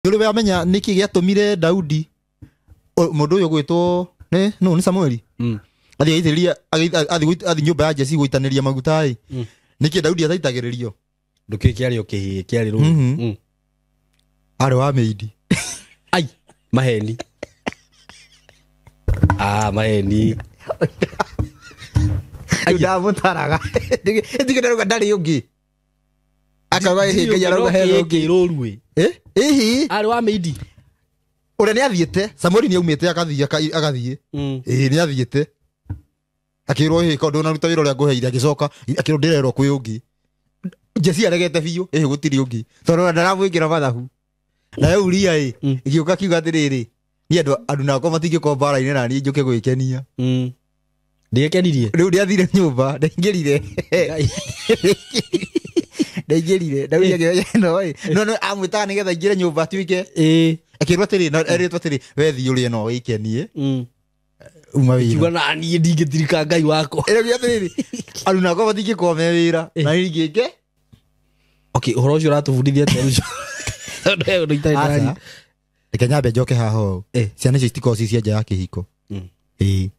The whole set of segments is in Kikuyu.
Nĩ ũrĩ wamenya nĩkĩ gĩatũmire Daudi mũndũ ũyũ gwĩtwo nĩ nũ nĩ Samueli athiĩ aitĩrĩria athiĩ nyũmba ya Jesse gũitanĩria maguta ĩ nĩkĩ Daudi ataitagĩrĩrio? Ndũkĩĩ kĩarĩ o kĩhĩĩ kĩarĩ rũru. Arĩ wa mĩindi. Ai, maheni. Ah, maheni. Rĩu ndamũtaraga. Ndigĩ ndarauga ndarĩ ũngĩ. Akauga ĩhĩ Ngai arauga he ũngĩ. Rũru ĩ. Eh? Ĩhĩ. Arĩ wa mĩindi. Ũrĩa nĩ athiĩte, Samueli nĩ aumĩte agathiĩ agathiĩ. Ĩĩ nĩ athiĩte. Akĩrwo ĩhĩ ko ndũnaruta wĩra ũrĩa ngũheire, agĩcoka akĩrwo ndĩrerwo kwĩ ũngĩ. Jesse aregete biũ, ĩhĩ gũtirĩ ũngĩ. Tondũ ndaramwĩkĩra mathabu. Nayo Uria ĩ, ĩgĩũka kiuga atĩrĩrĩ, niĩ andũ nakwa matingĩkorwo mbara-inĩ na niĩ njũke gwĩkenia. Ndĩgekenirie. Rĩu ndĩathire nyũmba, ndaingĩrire. Ndaingĩrire, Daudi akĩoya no ĩ. No no amwĩtaga nĩgetha aingĩre nyũmba atuĩke. Ĩĩ. Akĩrwo atĩrĩ, na erĩtwo atĩrĩ, we thiĩ ũrĩe no wĩkenie. Uma wĩra. Kiuga na niĩ ndingĩtirika Ngai wakwa. Ĩrauga atĩrĩrĩ, andũ nakwa matingĩkorwo me wĩra, na niĩ ingĩke. Okay, ũhoro ũcio ũratũbundithia atĩa rũciũ? Tondũ he ũndũ itarĩ Aca. ndĩraria. Reke nyambe njoke haha ũũ. Ciana icio itikoragwo ci cia nja ya kĩhiko. Ĩĩ.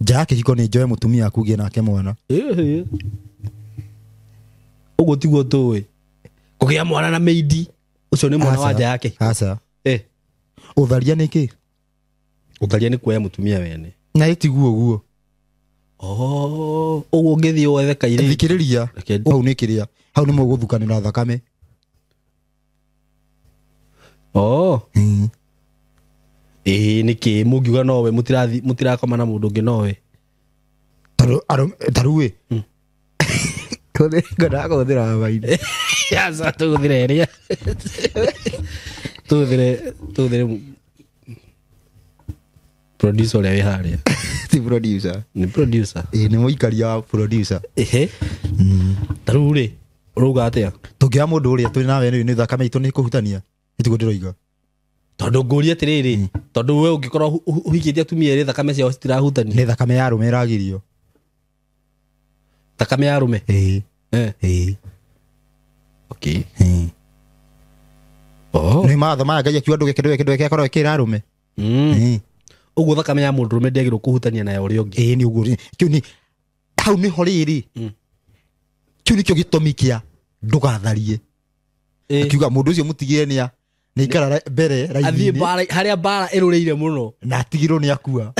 Nja ya kĩhiko nĩ njoe mũtumia waku ngĩe nake mwana. Ũguo tiguo tũĩ. Kũgĩa mwana na mĩindi, ũcio nĩ mwana wa nja ya kĩhiko. Aca. Ũtharia nĩ kĩ? Ũtharia nĩ kuoya mũtumia wene. Na ĩtiguo ũguo. Oh, ũguo ũngĩthiĩ wethe kairĩtu. Thikĩrĩria. Hau nĩ kĩrĩa. Hau nĩ mũgũthukanĩra thakame. Oh. Ĩĩ nĩkĩ mũngiuga nowe mũtirakoma na mũndũ ũngĩ nowe. Tarũ ĩ. Ngwendaga kũhũthĩra maitho. Aca, tũhũthĩre ĩrĩa. Tũhũthĩre producer ũrĩa wĩ harĩa. Ti producer. Nĩ producer. Ĩĩ nĩ mũikaria wa producer. Ehe. Ta rĩu rĩ, ũrauga atĩa? Tũngĩoya mũndũ ũrĩa twĩ nawe nĩ thakame itũ nĩ kũhutania. Nĩtiguo ndĩroiga. Tondũ ngũrie atĩrĩrĩ, tondũ we ũngĩkorwo ũhikĩtie atumia erĩ thakame ciao citirahutania. Nĩ thakame ya arũme ĩragirio. Thakame ya arũme? Ĩĩ. Ĩĩ. Okay. Ĩĩ. Oh. Nĩ mawatho maya Ngai akiuga ndũgeke ndũgeke ndũgeke akorwo ekĩra arũme. Ĩĩ. Ũguo thakame ya mũndũrũme ndĩagĩrĩirwo kũhutania na ya ũrĩa ũngĩ. Ĩĩ nĩ ũguo. Kĩu nĩ hau nĩho rĩrĩ. Kĩu nĩkĩo gĩtũmi kĩa ndũgatharie. Akiuga mũndũ ũcio mũtigĩre nĩa nĩ ikara mbere Athiĩ raini-inĩ. mbara harĩa mbara ĩrũrĩire mũno. Na atigĩrwo nĩ akua.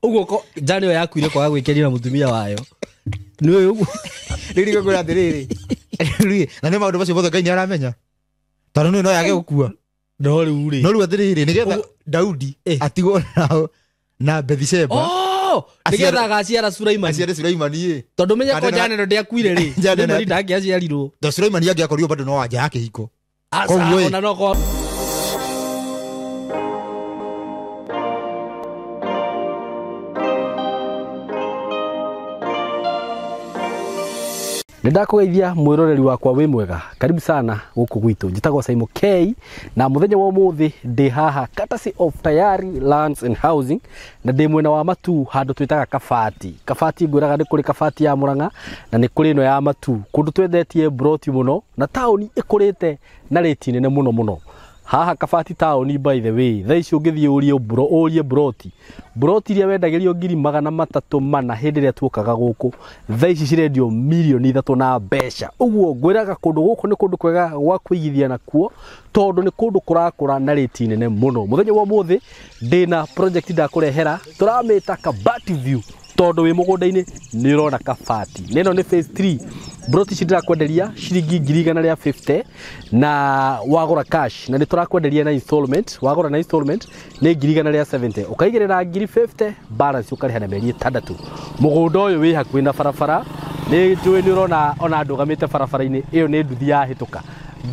Ũguo ko njane ĩyo yakuire kwaga gwĩkenia na mũtumia wayo. Nĩ ũyũ ũguo. Rĩu nĩguo ngwĩra atĩrĩrĩ. Rĩu na nĩ maũndũ macio mothe Ngai nĩ aramenya. Tondũ nĩ no yage gũkua. No rĩu rĩ. No rĩu atĩrĩrĩ, nĩgetha Daudi atigwo nao na Bethsheba. Oh, nĩgetha agaciara Sulaimani. Aciare Sulaimani ĩ. Tondũ menya ko Jane ĩno ndĩakuire rĩ. Jane ĩno Sulaimani ndangĩaciarirwo. Tondũ Sulaimani angĩakorirwo bado no wa nja ya kĩhiko. Aca, Koguo ĩ. ona no kwa Nĩndakũgeithia mwĩroreri wakwa wĩ mwega. Karibu sana gũkũ gwitũ. Njĩtagwo Simon K na mũthenya wa ũmũthĩ ndĩ haha courtesy of Tayari Lands and Housing na ndĩ mwena wa Matuu handũ twĩtaga Kabati. Kabati ngwĩraga nĩ kũrĩ Kabati ya Mũrang'a na nĩ kũrĩ ĩno ya Matuu. Kũndũ twendetie broti mũno na taũni ĩkũrĩte na rĩti nene mũno mũno. Haha Kabati taũni by the way, thaa ici ũngĩthiĩ ũrie broti. Broti iria wendagĩrio 340,000 hĩndĩ ĩrĩa tuokaga gũkũ, thaa ici cirendio 3,000,000 na mbeca. Ũguo ngwĩraga kũndũ gũkũ nĩ kũndũ kwega gwa kũigithia nakuo tondũ nĩ kũndũ kũrakũra na rĩti nene mũno. Mũthenya wa ũmũthĩ ndĩna project ndakũrehera, tũramĩta Kabati View tondũ wĩ mũgũnda-inĩ nĩ ũrona Kabati. Na ĩno nĩ phase 3. Broti ici ndĩrakwenderia ciringi 150,000 na wagũra cash, na nĩ tũrakwenderia na installment. Wagũra na installment nĩ 170,000, ũkaigĩrĩra 50,000 balance ũkarĩha na mĩeri 6. Mũgũnda ũyũ wĩ hakuhĩ na barabara, nĩ njũĩ nĩ ũrona ona ndũgamĩte barabara-inĩ ĩyo nĩ nduthi yahĩtũka.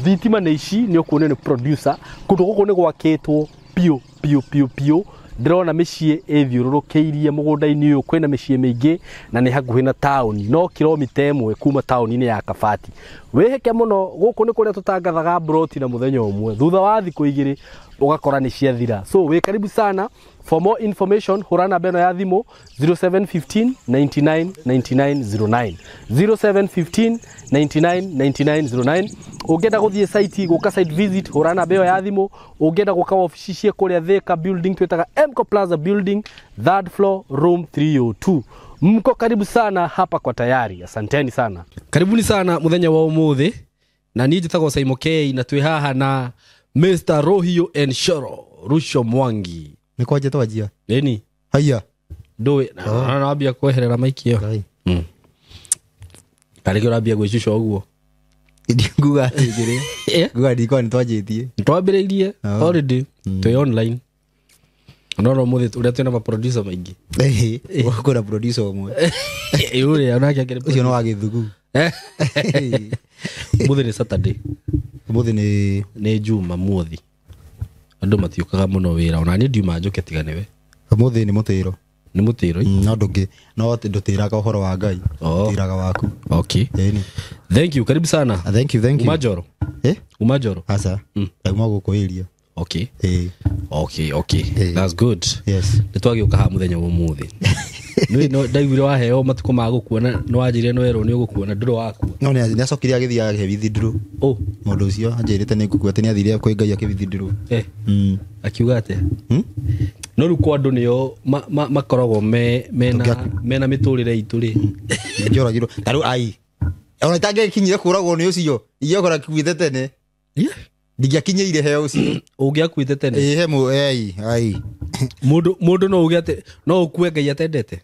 Thitima nĩ ici, nĩ ũkuona nĩ producer. Kũndũ gũkũ nĩ gwakĩtwo biũ biũ biũ biũ. Ndĩrona mĩciĩ ĩthiũrũrũkĩirie mũgũnda-inĩ ũyũ, kwĩna mĩciĩ mĩingĩ na nĩ hakuhĩ na taũni, no kilomita 1 kuma taũni-inĩ ya Kabati. Wĩhĩke mũno, gũkũ nĩ kũrĩa tũtangathaga broti na mũthenya ũmwe, thutha wa thikũ 2 Ũgakora nĩ ciathira. So wĩ karibu sana. For more information hũra namba ĩno ya thimũ 0715 99 99 09, 0715 99 99 09. Ũngĩenda gũthiĩ site, gũka site visit, hũra namba ĩyo ya thimũ. Ũngĩenda gũka wabici ciĩ kũrĩa Thika building, twĩtaga Mco Plaza building, third floor, room 302. Mko karibu sana hapa kwa Tayari. Asanteni sana, karibuni sana muthenya wa umuthi. Na niĩ njĩtagwo Simon K, na twĩ haha na Mr. Rohio and Shoro Rusho Mwangi. Nĩ kwanja twanjia. Ĩni. Haiya. Ndũĩ na wambia kweherera maiki ĩyo. Ngai. Tarĩki ũrambia gwĩcuca ũguo. Nguga atĩrĩ. Nguga ndikwa nĩ twanjĩtie. Twambĩrĩirie Oh. already, twĩ online. No no mũthĩ ũrĩa twĩna maproducer maingĩ. Ĩhĩ, kwĩna producer ũmwe. Ĩ, ũrĩa onake akĩrĩ. Ũcio no wa gĩthugu. Mũthĩ nĩ Saturday. Ũmũthĩ nĩ Nĩ Juma muothi, andũ matiũkaga mũno wĩra, ona niĩ ndiuma njũke tiga nĩwe. Ũmũthĩ nĩ mũtĩro. Nĩ mũtĩro. No ndũngĩ no ndũtĩraga ũhoro wa Ngai. Oh. Ũtĩraga waku. Okay. Ĩni. Thank you, karibu sana. Thank you, thank you. Uma Njoro? Eh? Uma Njoro? Aca. Ndauma gũkũ area. Okay. Ĩĩ. Okay. Eh. That's good. Yes. Nĩ twagĩũka haha mũthenya wa ũmũthĩ. Nĩ no ndaiguire waheo matukũ ma gũkua, na nĩ wanjĩrire nĩ werwo nĩ ũgũkua na ndũrĩ wakua. No nĩ acokire agĩthiĩ agĩbithindũrwo. Oh. Mũndũ ũcio anjĩrĩte nĩ ngũkua atĩ nĩ athire kwĩ Ngai akĩbithindũrwo. Eh. Akiuga atĩa? No rĩu kwa andũ nĩo makoragwo mena mĩtũrĩre itũ rĩ. Njoragirwo. Ta rĩu ai. Ona itangĩkinyire kũragwo nĩ ũcio. Ingĩokora kuĩte tene. Yeah. Ndingĩakinyĩire he ũcio. Ũngĩakuĩte tene. Ĩĩ he mũ ei ai. Mũndũ no uge atĩ no ũkue Ngai atendete.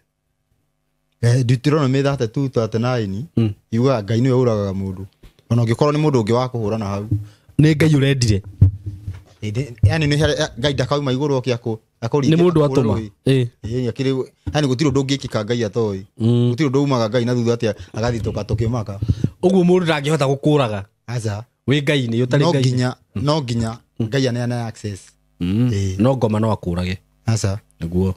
Deuteronomy 32:39 yugaga Ngai nĩwe ũragaga mũndũ. Ona ũngĩkorwo nĩ mũndũ ũngĩ wa kũhũrana hau. Nĩ Ngai ũrendire. Yani nĩ harĩa Ngai ndakauma igũrũ oke akũringe. Nĩ mũndũ atũma. Ĩ. Ĩĩ akĩrĩ yani gũtirĩ ũndũ ũngĩkĩka Ngai atoĩ. Gũtirĩ ũndũ umaga Ngai na thutha atĩ agathitũka tũkĩmaka. Ũguo mũndũ ndangĩhota gũkũraga. Aca. Wĩ Ngai nĩ ũtarĩ No Ngai. nginya no nginya Ngai aneane access. Ĩĩ. No ngoma no akũrage. Aca. Nĩguo.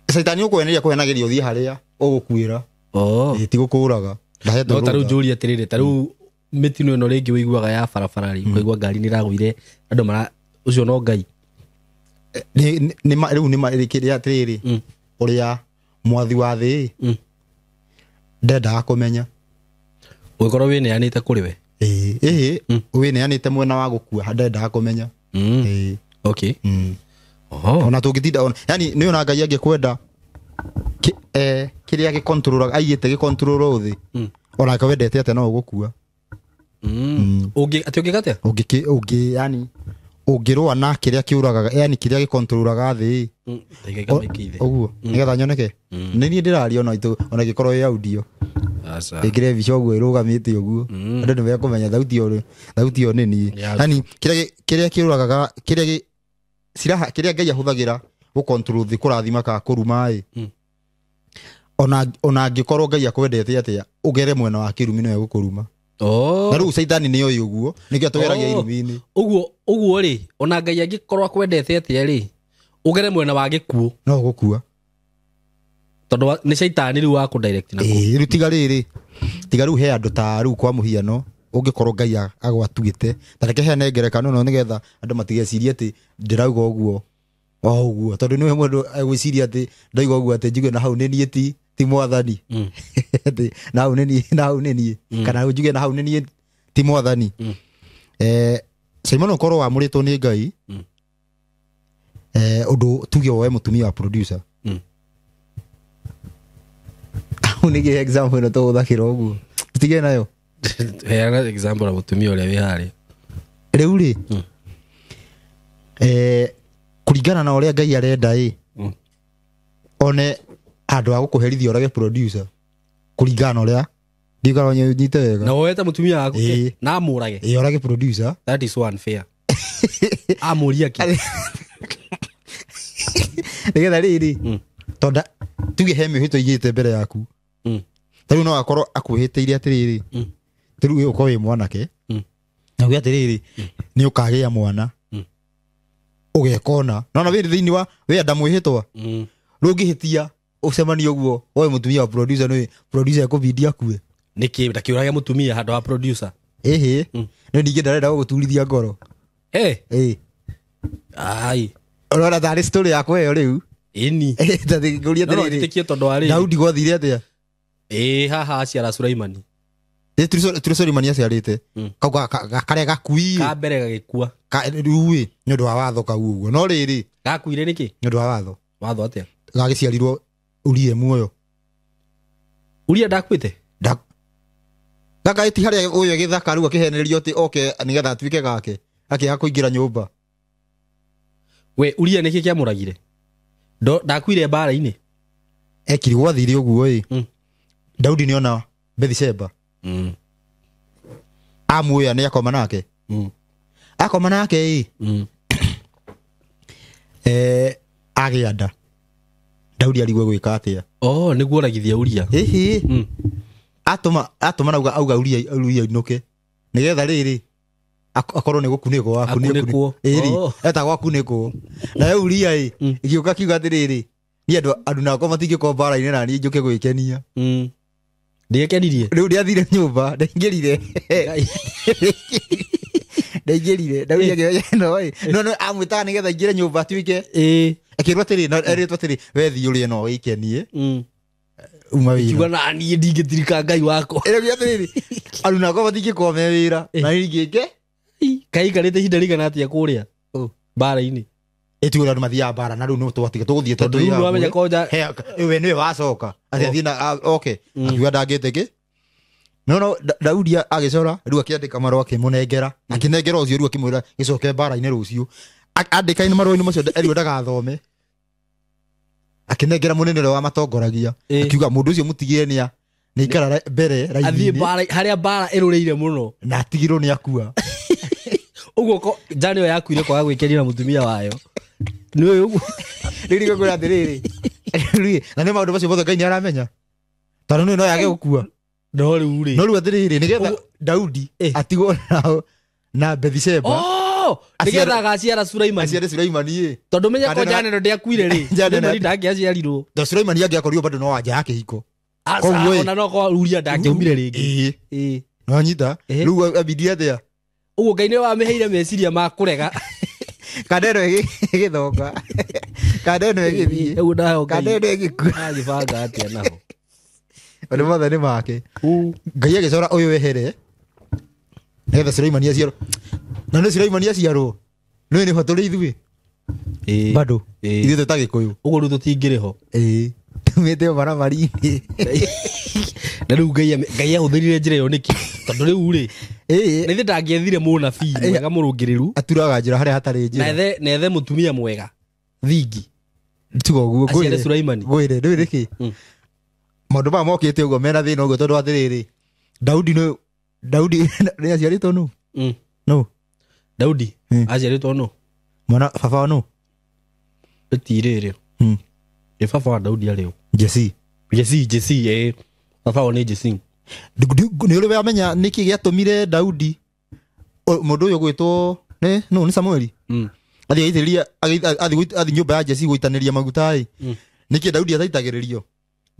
Caitani ũkweneria kũhenagĩria ũthiĩ harĩa ũgũkuĩra. Oh. Ĩĩ ti gũkũraga. Ndahetwo No tarĩu rũtha. njũrie atĩrĩrĩ, tarĩu mĩtino ĩno rĩngĩ wĩiguaga ya barabara rĩ, ũkaigua ngari nĩ ĩragũire andũ mara ũcio no Ngai. Rĩu nĩ kĩrĩa atĩrĩrĩ, ũrĩa mwathi wa thĩ ndendaga kũmenya. Ũngĩkorwo wĩneanĩte kũrĩ we. Ĩĩ ĩĩ wĩneanĩte mwena wa gũkua ndendaga kũmenya. Ĩĩ. Okay. Oho. Ona tũngĩtinda ona yani nĩ ona Ngai angĩkwenda kĩrĩa gĩkontrolaga aigĩte gĩkontrol thĩ onake wendete atĩa no ũgũkua. Ũngĩ atĩ ũngĩka atĩa? Ũngĩ yani ũngĩrũa na kĩrĩa kĩũragaga yani kĩrĩa gĩkontrolaga thĩ Ndaigaika maiki ithe. ũguo nĩgetha nyoneke nĩ niĩ ndĩraria ona itũ ona ĩngĩkorwo ĩ audio. Aca. Ĩkĩre mbica ũguo ĩrũgamĩte ũguo andũ nĩ mekũmenya thauti ĩyo thauti ĩyo nĩ niĩ. Yeah. Yani kĩrĩa kĩũragaga kĩrĩa siraha kĩrĩa Ngai ahũthagĩra gũkontrol thĩ kũrathima kana kũruma ĩ ona angĩkorwo Ngai akwendete atĩa ũgere mwena wa kĩrumi no egũkũruma. Oh. Na rĩu caitani nĩ oĩ ũguo nĩkĩo atũgeragia irumi-inĩ. Ũguo ũguo rĩ ona Ngai angĩkorwo akwendete atĩa rĩ ũgere mwena wa gĩkuũ no ũgũkua. Tondũ nĩ caitani rĩu wa kũdirect na Ĩĩ rĩu tiga rĩrĩ tiga rĩu he andũ ta rĩu kwa mũhiano ũngĩkorwo Ngai agwatuĩte ta reke heane ngerekano ĩno nĩgetha andũ matigecirie atĩ ndĩrauga ũguo o ũguo tondũ nĩwe mũndũ egwĩciria atĩ ndauga ũguo atĩ njigue na hau nĩ niĩ ti mwathani. Atĩ na hau nĩ niĩ na hau nĩ niĩ kana njuge na hau nĩ niĩ ti mwathani. Simon ũkorwo wamũrĩtwo nĩ Ngai ũndũ tuge woe mũtumia wa producer. Hau nĩ example ĩno tũhũthagĩra ũguo tũtige nayo. Heana example ya mũtumia ũrĩa wĩ harĩa. Rĩu rĩ kũringana na ũrĩa Ngai arenda ĩ one handũ ha gũkũherithia ũrage producer kũringana na ũrĩa ndiũkaga nyite wega. Na woete mũtumia waku na amũrage. Ĩĩ ũrage producer. That is so unfair. Amũria kĩ? Nĩgetha rĩrĩ tondũ tuge he mĩhĩto igĩte mbere yaku. Ta rĩu no akorwo akwĩhĩtĩire atĩrĩrĩ ta rĩu ũkorwo wĩ mwanake na uge atĩrĩrĩ nĩ ũkagĩa mwana ũgeka ũna nona wĩ thĩinĩ wa wĩ mwĩhĩtwa rĩu ũngĩhĩtia ũcemanie ũguo woe mũtumia wa producer nĩ producer ekũbidi akue. Nĩkĩ ndakĩũrage mũtumia handũ ha producer? Ĩhĩ no ningĩ ndarenda gũgũturithia ngoro. Ĩĩ. Ai. Ũrona tarĩ story yakwa ĩyo rĩu. Ĩni. Ngũria No atĩrĩrĩ. njĩtĩkie tondũ wa rĩrĩ. Daudi gwathire atĩa? Ĩĩ haha aciara Sulaimani. Tiri Suleimani aciarĩte. Kau karĩa gakui. Ka mbere gagĩkua. Rĩu ĩ nĩ ũndũ wa watho kau ũguo. No rĩrĩ. Gakuire nĩkĩ? Nĩ ũndũ wa watho. Watho atĩa? Gagĩciarirwo Uria muoyo. Uria ndakuĩte? Gaka ĩti harĩa ũyũ gĩthaka rĩu akĩhenererio atĩ oke nĩgetha atuĩke gake. Akĩaga kũingĩra nyũmba. We Uria nĩkĩ kĩamũragire? Ndakuire mbara-inĩ. Ekiri gwathire ũguo ĩ. Daudi nĩona Bethsheba. Amuoya nĩ akoma nake. Akoma nake ĩ. Agĩa nda. Daudi arigwo gwĩka atĩa? Oh, nĩguo oragithia Uria. Hihi. Atũma nauga auga Uria ainũke. Nĩgetha rĩrĩ akorwo nĩ gũkunĩkwo akunĩkwo. Ĩrĩ etagwo akunĩkwo. Nayo Uria ĩ ĩgĩũka kiuga atĩrĩrĩ, niĩ andũ nakwa matingĩkorwo mbara-inĩ na niĩ njũke gwĩkenia. Ndĩgekenirie. Rĩu ndĩathire nyũmba, ndaingĩrire. Ndaingĩrire. Daudi akĩmenya no ĩ. No amwĩtaga nĩgetha aingĩre nyũmba atuĩke. Ĩĩ. Akĩrwo atĩrĩ, no erĩtwo atĩrĩ, we thiĩ ũrĩe no wĩkenie. Uma wĩra. Kiuga na niĩ ndingĩtirika Ngai wakwa. Ĩrauga atĩrĩrĩ, andũ nakwa matingĩkorwo me wĩra na niĩ ingĩke. Kaikarĩte ihinda rĩigana atĩa kũrĩa? Mbara-inĩ. Ĩtigũrĩa andũ mathiaga mbara na rĩu no twatiga tũgũthiĩte Tondũ rĩu nĩwamenya konja. We nĩwe wacoka. Atĩ athiĩ na oke. Akiuga ndangĩte kĩ. No Daudi agĩcora rĩu akĩandĩka marũa akĩmũnengera. Akĩnengera ũcio rĩu akĩmwĩra gĩcoke mbara-inĩ rũciũ. Andĩka-inĩ marũa-inĩ macio erirwo ndagathome. Akĩnengera mũnene ũrĩa wamatongoragia. Akiuga mũndũ ũcio mũtigĩre nĩ aikara mbere raini-inĩ. Athiĩ mbara harĩa mbara ĩrũrĩire mũno. Na atigirwo nĩ akua. Ũguo njana ĩyo yakuire kwaga gwĩkenia na mũtumia wayo. Nĩ ũguo. Rĩu nĩguo atĩrĩrĩ. Na nĩ maũndũ macio mothe Ngai nĩaramenya. Tondũ nĩ no yage gũkua. No rĩu rĩ. No rĩu atĩrĩrĩ nĩgetha Daudi atigwo na Bethsheba. Oh, nĩgetha agaciara Sulaimani. Aciare Sulaimani ĩ. Tondũ menya ko njana ĩno ndĩakuire rĩ. Sulaimani ndangĩaciarirwo. Tondũ Sulaimani angĩakorirwo bado no wanja ya kĩhiko. Aca ona no kwa Uria ndangĩaumire rĩngĩ. Ĩĩ. No nyita. Rĩu abidi atĩa? Ũguo Ngai nĩwe wamĩheire meciria ma kũrega. Kandeno ĩgĩthonga. Kandeno ĩgĩthiĩ. Ũguo naho Ngai. Kandeno ĩgĩkua. Agĩbanga atĩa naho? Maũndũ mothe nĩ make. Ngai agĩcora ũyũ wehere. Nĩgetha Sulaimani aciarwo. Na nĩ Sulaimani aciarwo. Nĩ nĩho tũrĩ ithuĩ. Bado. Ithuĩ twĩ ta Gĩkũyũ. Ũguo rĩu tũtingĩrĩ ho. Ĩĩ. Tumĩte barabara-inĩ. Na rĩu Ngai ahũthĩrire njĩra ĩyo nĩkĩ? Tondũ rĩu rĩ. Ĩĩ. Nĩ ndangĩethire mũnabii mwega mũrũngĩrĩru. Aturaga njĩra harĩa hatarĩ njĩra. Na ethe mũtumia mwega. Thingi. Tiga ũguo Aciare Sulaimani. Ngwĩre ndũĩ nĩkĩ? Maũndũ maya mokĩte ũguo mena thĩna ũguo tondũ atĩrĩrĩ. Daudi nĩ aciarĩtwo nũ? Nũ? Daudi aciarĩtwo nũ? Mwana baba wa nũ? Ĩtirĩrĩ. Ĩ baba wa Daudi arĩ ũ? Jesse. Jesse ĩ. Baba wao nĩ Jesse. Nĩ ũrĩ wamenya nĩkĩ gĩatũmire Daudi mũndũ ũyũ gwĩtwo nĩ nũ nĩ Samueli? Athiĩ aitĩrĩria athiĩ nyũmba ya Jesse gũitanĩria maguta ĩ. Nĩkĩ Daudi ataitagĩrĩrio?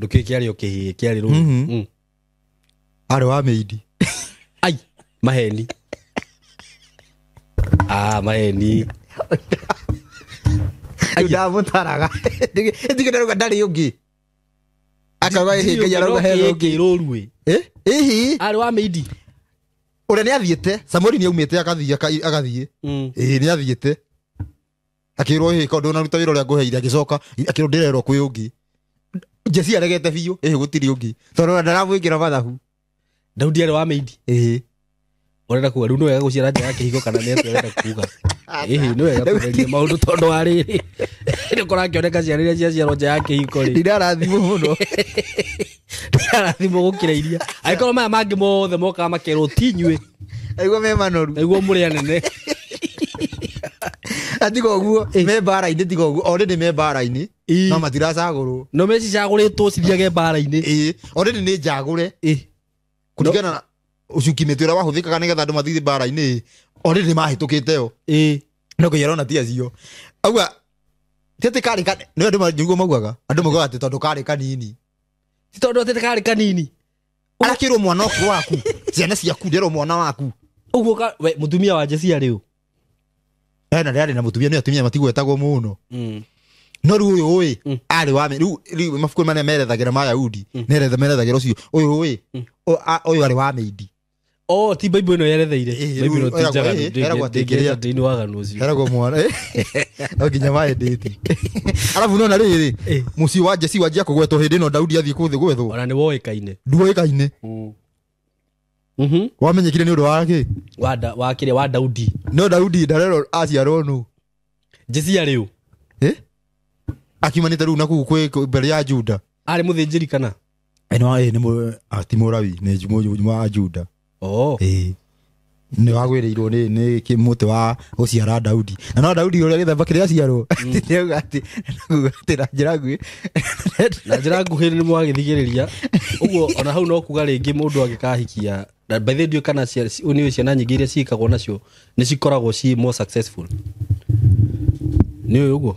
Ndũkĩĩ kĩarĩ o kĩhĩĩ kĩarĩ rũru. Arĩ wa mĩindi. Ai, maheni. Ah, maheni. Ai ndamũtaraga. Ndigĩ ndarauga ndarĩ ũngĩ. Akauga ĩhĩ Ngai arauga he ũngĩ. Rũru ĩ. Ĩhĩ. Arĩ wa mĩindi. Ũrĩa nĩathiĩte, Samueli nĩaumĩte agathiĩ. Ĩĩ nĩathiĩte. Akĩrwo ĩhĩ ko ndũnaruta wĩra ũrĩa ngũheire agĩcoka akĩrwo ndĩrerwo kwĩ ũngĩ. Jesse aregete biũ ĩhĩ gũtirĩ ũngĩ. Tondũ ndaramwĩkĩra mathabu. Daudi arĩ wa mĩindi. Ĩhĩ. Ũrenda kuga rĩu nĩ wega gũciara nja ya kĩhiko kana nĩ atĩa ũrenda kuga? Ĩhĩ nĩ wega kũgeria maũndũ tondũ wa rĩrĩ. Nĩ kũrakĩoneka ciana iria ciaciarwo nja ya kĩhiko rĩ. Ndinarathimwo mũno. Ndinarathimwo gũkĩra iria. Angĩkorwo maya mangĩ mothe mokaga makerwo ti inyuĩ. Aigua me manoru. Aigua mũrĩ anene. Tiga ũguo me mbara-inĩ tiga ũguo already me mbara-inĩ no matiracagũrwo. No mecicagũrĩtwo cithiage mbara-inĩ. Ĩĩ already nĩ njagũre. Kũringana na ũcuki mĩtĩ ũrĩa wahũthĩkaga nĩgetha andũ mathiĩ mbara-inĩ already nĩ mahĩtũkĩte yo. Ĩĩ. No Ngai arona ti acio. Auga ti atĩ karĩ nĩ andũ nĩguo maugaga. Andũ maugaga atĩ tondũ karĩ kanini. Ti tondũ atĩ karĩ kanini. Arakĩrwo mwana waku ciana ciaku nderwo mwana waku. Ũguo we mũtumia wa Jesse arĩ ũ? Hena rĩarĩ na mũtumia nĩ atumia matigwetagwo mũno. No rĩu ũyũ ũĩ arĩ wa rĩu mabuku marĩa merethagĩra ma Ayahudi nĩeretha merethagĩra ũcio ũyũ ũĩ ũyũ arĩ wa Meidi. Oh, ti Bible ĩno yeretheire. Bible ĩno ti njaganu. Ndĩngĩenda thĩinĩ wa waganu ũcio. Heragwo mwana. No nginya maendete. Arabu nona rĩrĩ mũciĩ wa Jesi wanjia kũgwetwo hĩndĩ ĩno Daudi athiĩ kũthĩ gwethwo. Ona nĩ woĩkaine. Nduoĩkaine. Wamenyekire nĩ ũndũ wa kĩ? Wa kĩrĩa wa Daudi. No Daudi ndarerwo aciarwo nũ? Jesi arĩ ũ? Akiumanĩte rĩu na kũu kwĩ mbere ya Juda. Arĩ mũthĩnjĩri kana? No nĩ ti Mũlawi nĩ wa Juda. Oh. Nĩ wagwĩrĩirwo nĩ mũtĩ wa gũciara Daudi. Na no Daudi ũrĩa gĩthemba kĩrĩa aciarwo. Nĩauga atĩ na njĩra nguhĩ. Na njĩra nguhĩ nĩ mwagĩthigĩrĩria. Ũguo ona hau no kuga rĩngĩ mũndũ angĩkahikia. Na by the way ndiũĩ kana nĩ ciana nyingĩ iria ciĩkagwo nacio nĩ cikoragwo ci more successful. Nĩ ũĩ ũguo?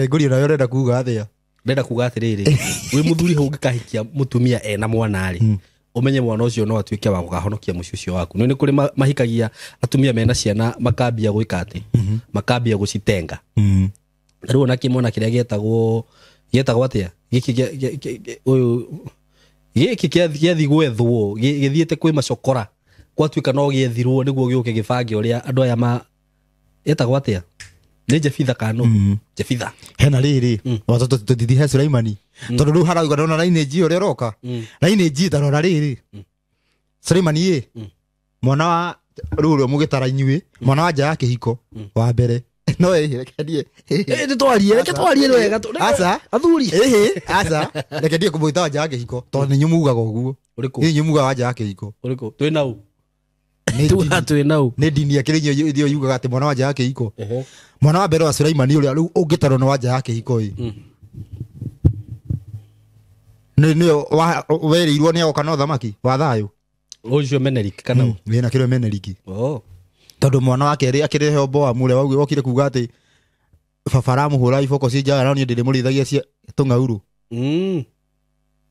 Ngũria nayo ũrenda kuga atĩa? Ndĩrenda kuga atĩrĩrĩ, wĩ mũthuri hau ũngĩkahikia mũtumia ena mwana rĩ, umenye mwana ũcio no atuĩke wa gũkahonokia mũciĩ ũcio waku. Nĩ kũrĩ mahikagia atumia mena ciana makambia gwĩka atĩ, makambia gũcitenga. Na rĩu ona kĩmwana kĩrĩa gĩetagwo atĩa? Gĩkĩ ũyũ gĩkĩ gĩathi gwethwo, gĩthiĩte kwĩ macokora, gwatuĩka no gĩethirwo nĩguo gĩũke gĩbange ũrĩa andũ aya ma etagwo atĩa? Nĩ Jefitha kana nũ? Jefitha. Hena rĩrĩ, watoto tũthiĩ he Sulaimani. Tondũ rĩu harauga ndona lineage ũrĩa ũroka. Lineage ta rora rĩrĩ. Sulaimani ĩ, mwana wa rĩu ũrĩa mũgĩtara inyuĩ, mwana wa nja ya kĩhiko wa mbere. No reke ndiĩ. Twarie, reke twarie wega. Aca. Athuri. Aca. Reke ndiĩ kũmwĩta wa nja ya kĩhiko tondũ nĩ inyuĩ mugaga ũguo. Ũrĩkũ? Nĩ inyuĩ mugaga wa nja ya kĩhiko. Ũrĩkũ? Twĩ nau. Twĩ nau. Nĩ ndini ya kĩrĩ inyuĩ yugaga atĩ mwana wa nja ya kĩhiko. Mwana wa mbere wa Sulaimani ũrĩa rĩu ũngĩtarwo nĩ wa nja ya kĩhiko ĩ. Nĩ werĩirwo nĩ agoka na ũthamaki wa thayũ. Ũcio Menelik kana ũ? Wĩna kĩrĩa Menelik. Oh. Tondũ mwana wa kerĩ akĩrĩ Rehoboamu ũrĩa wokire kuga atĩ baba aramũhũra iboko ci njaga no niĩ ndĩrĩmũrĩithagia cia tũng'aurũ.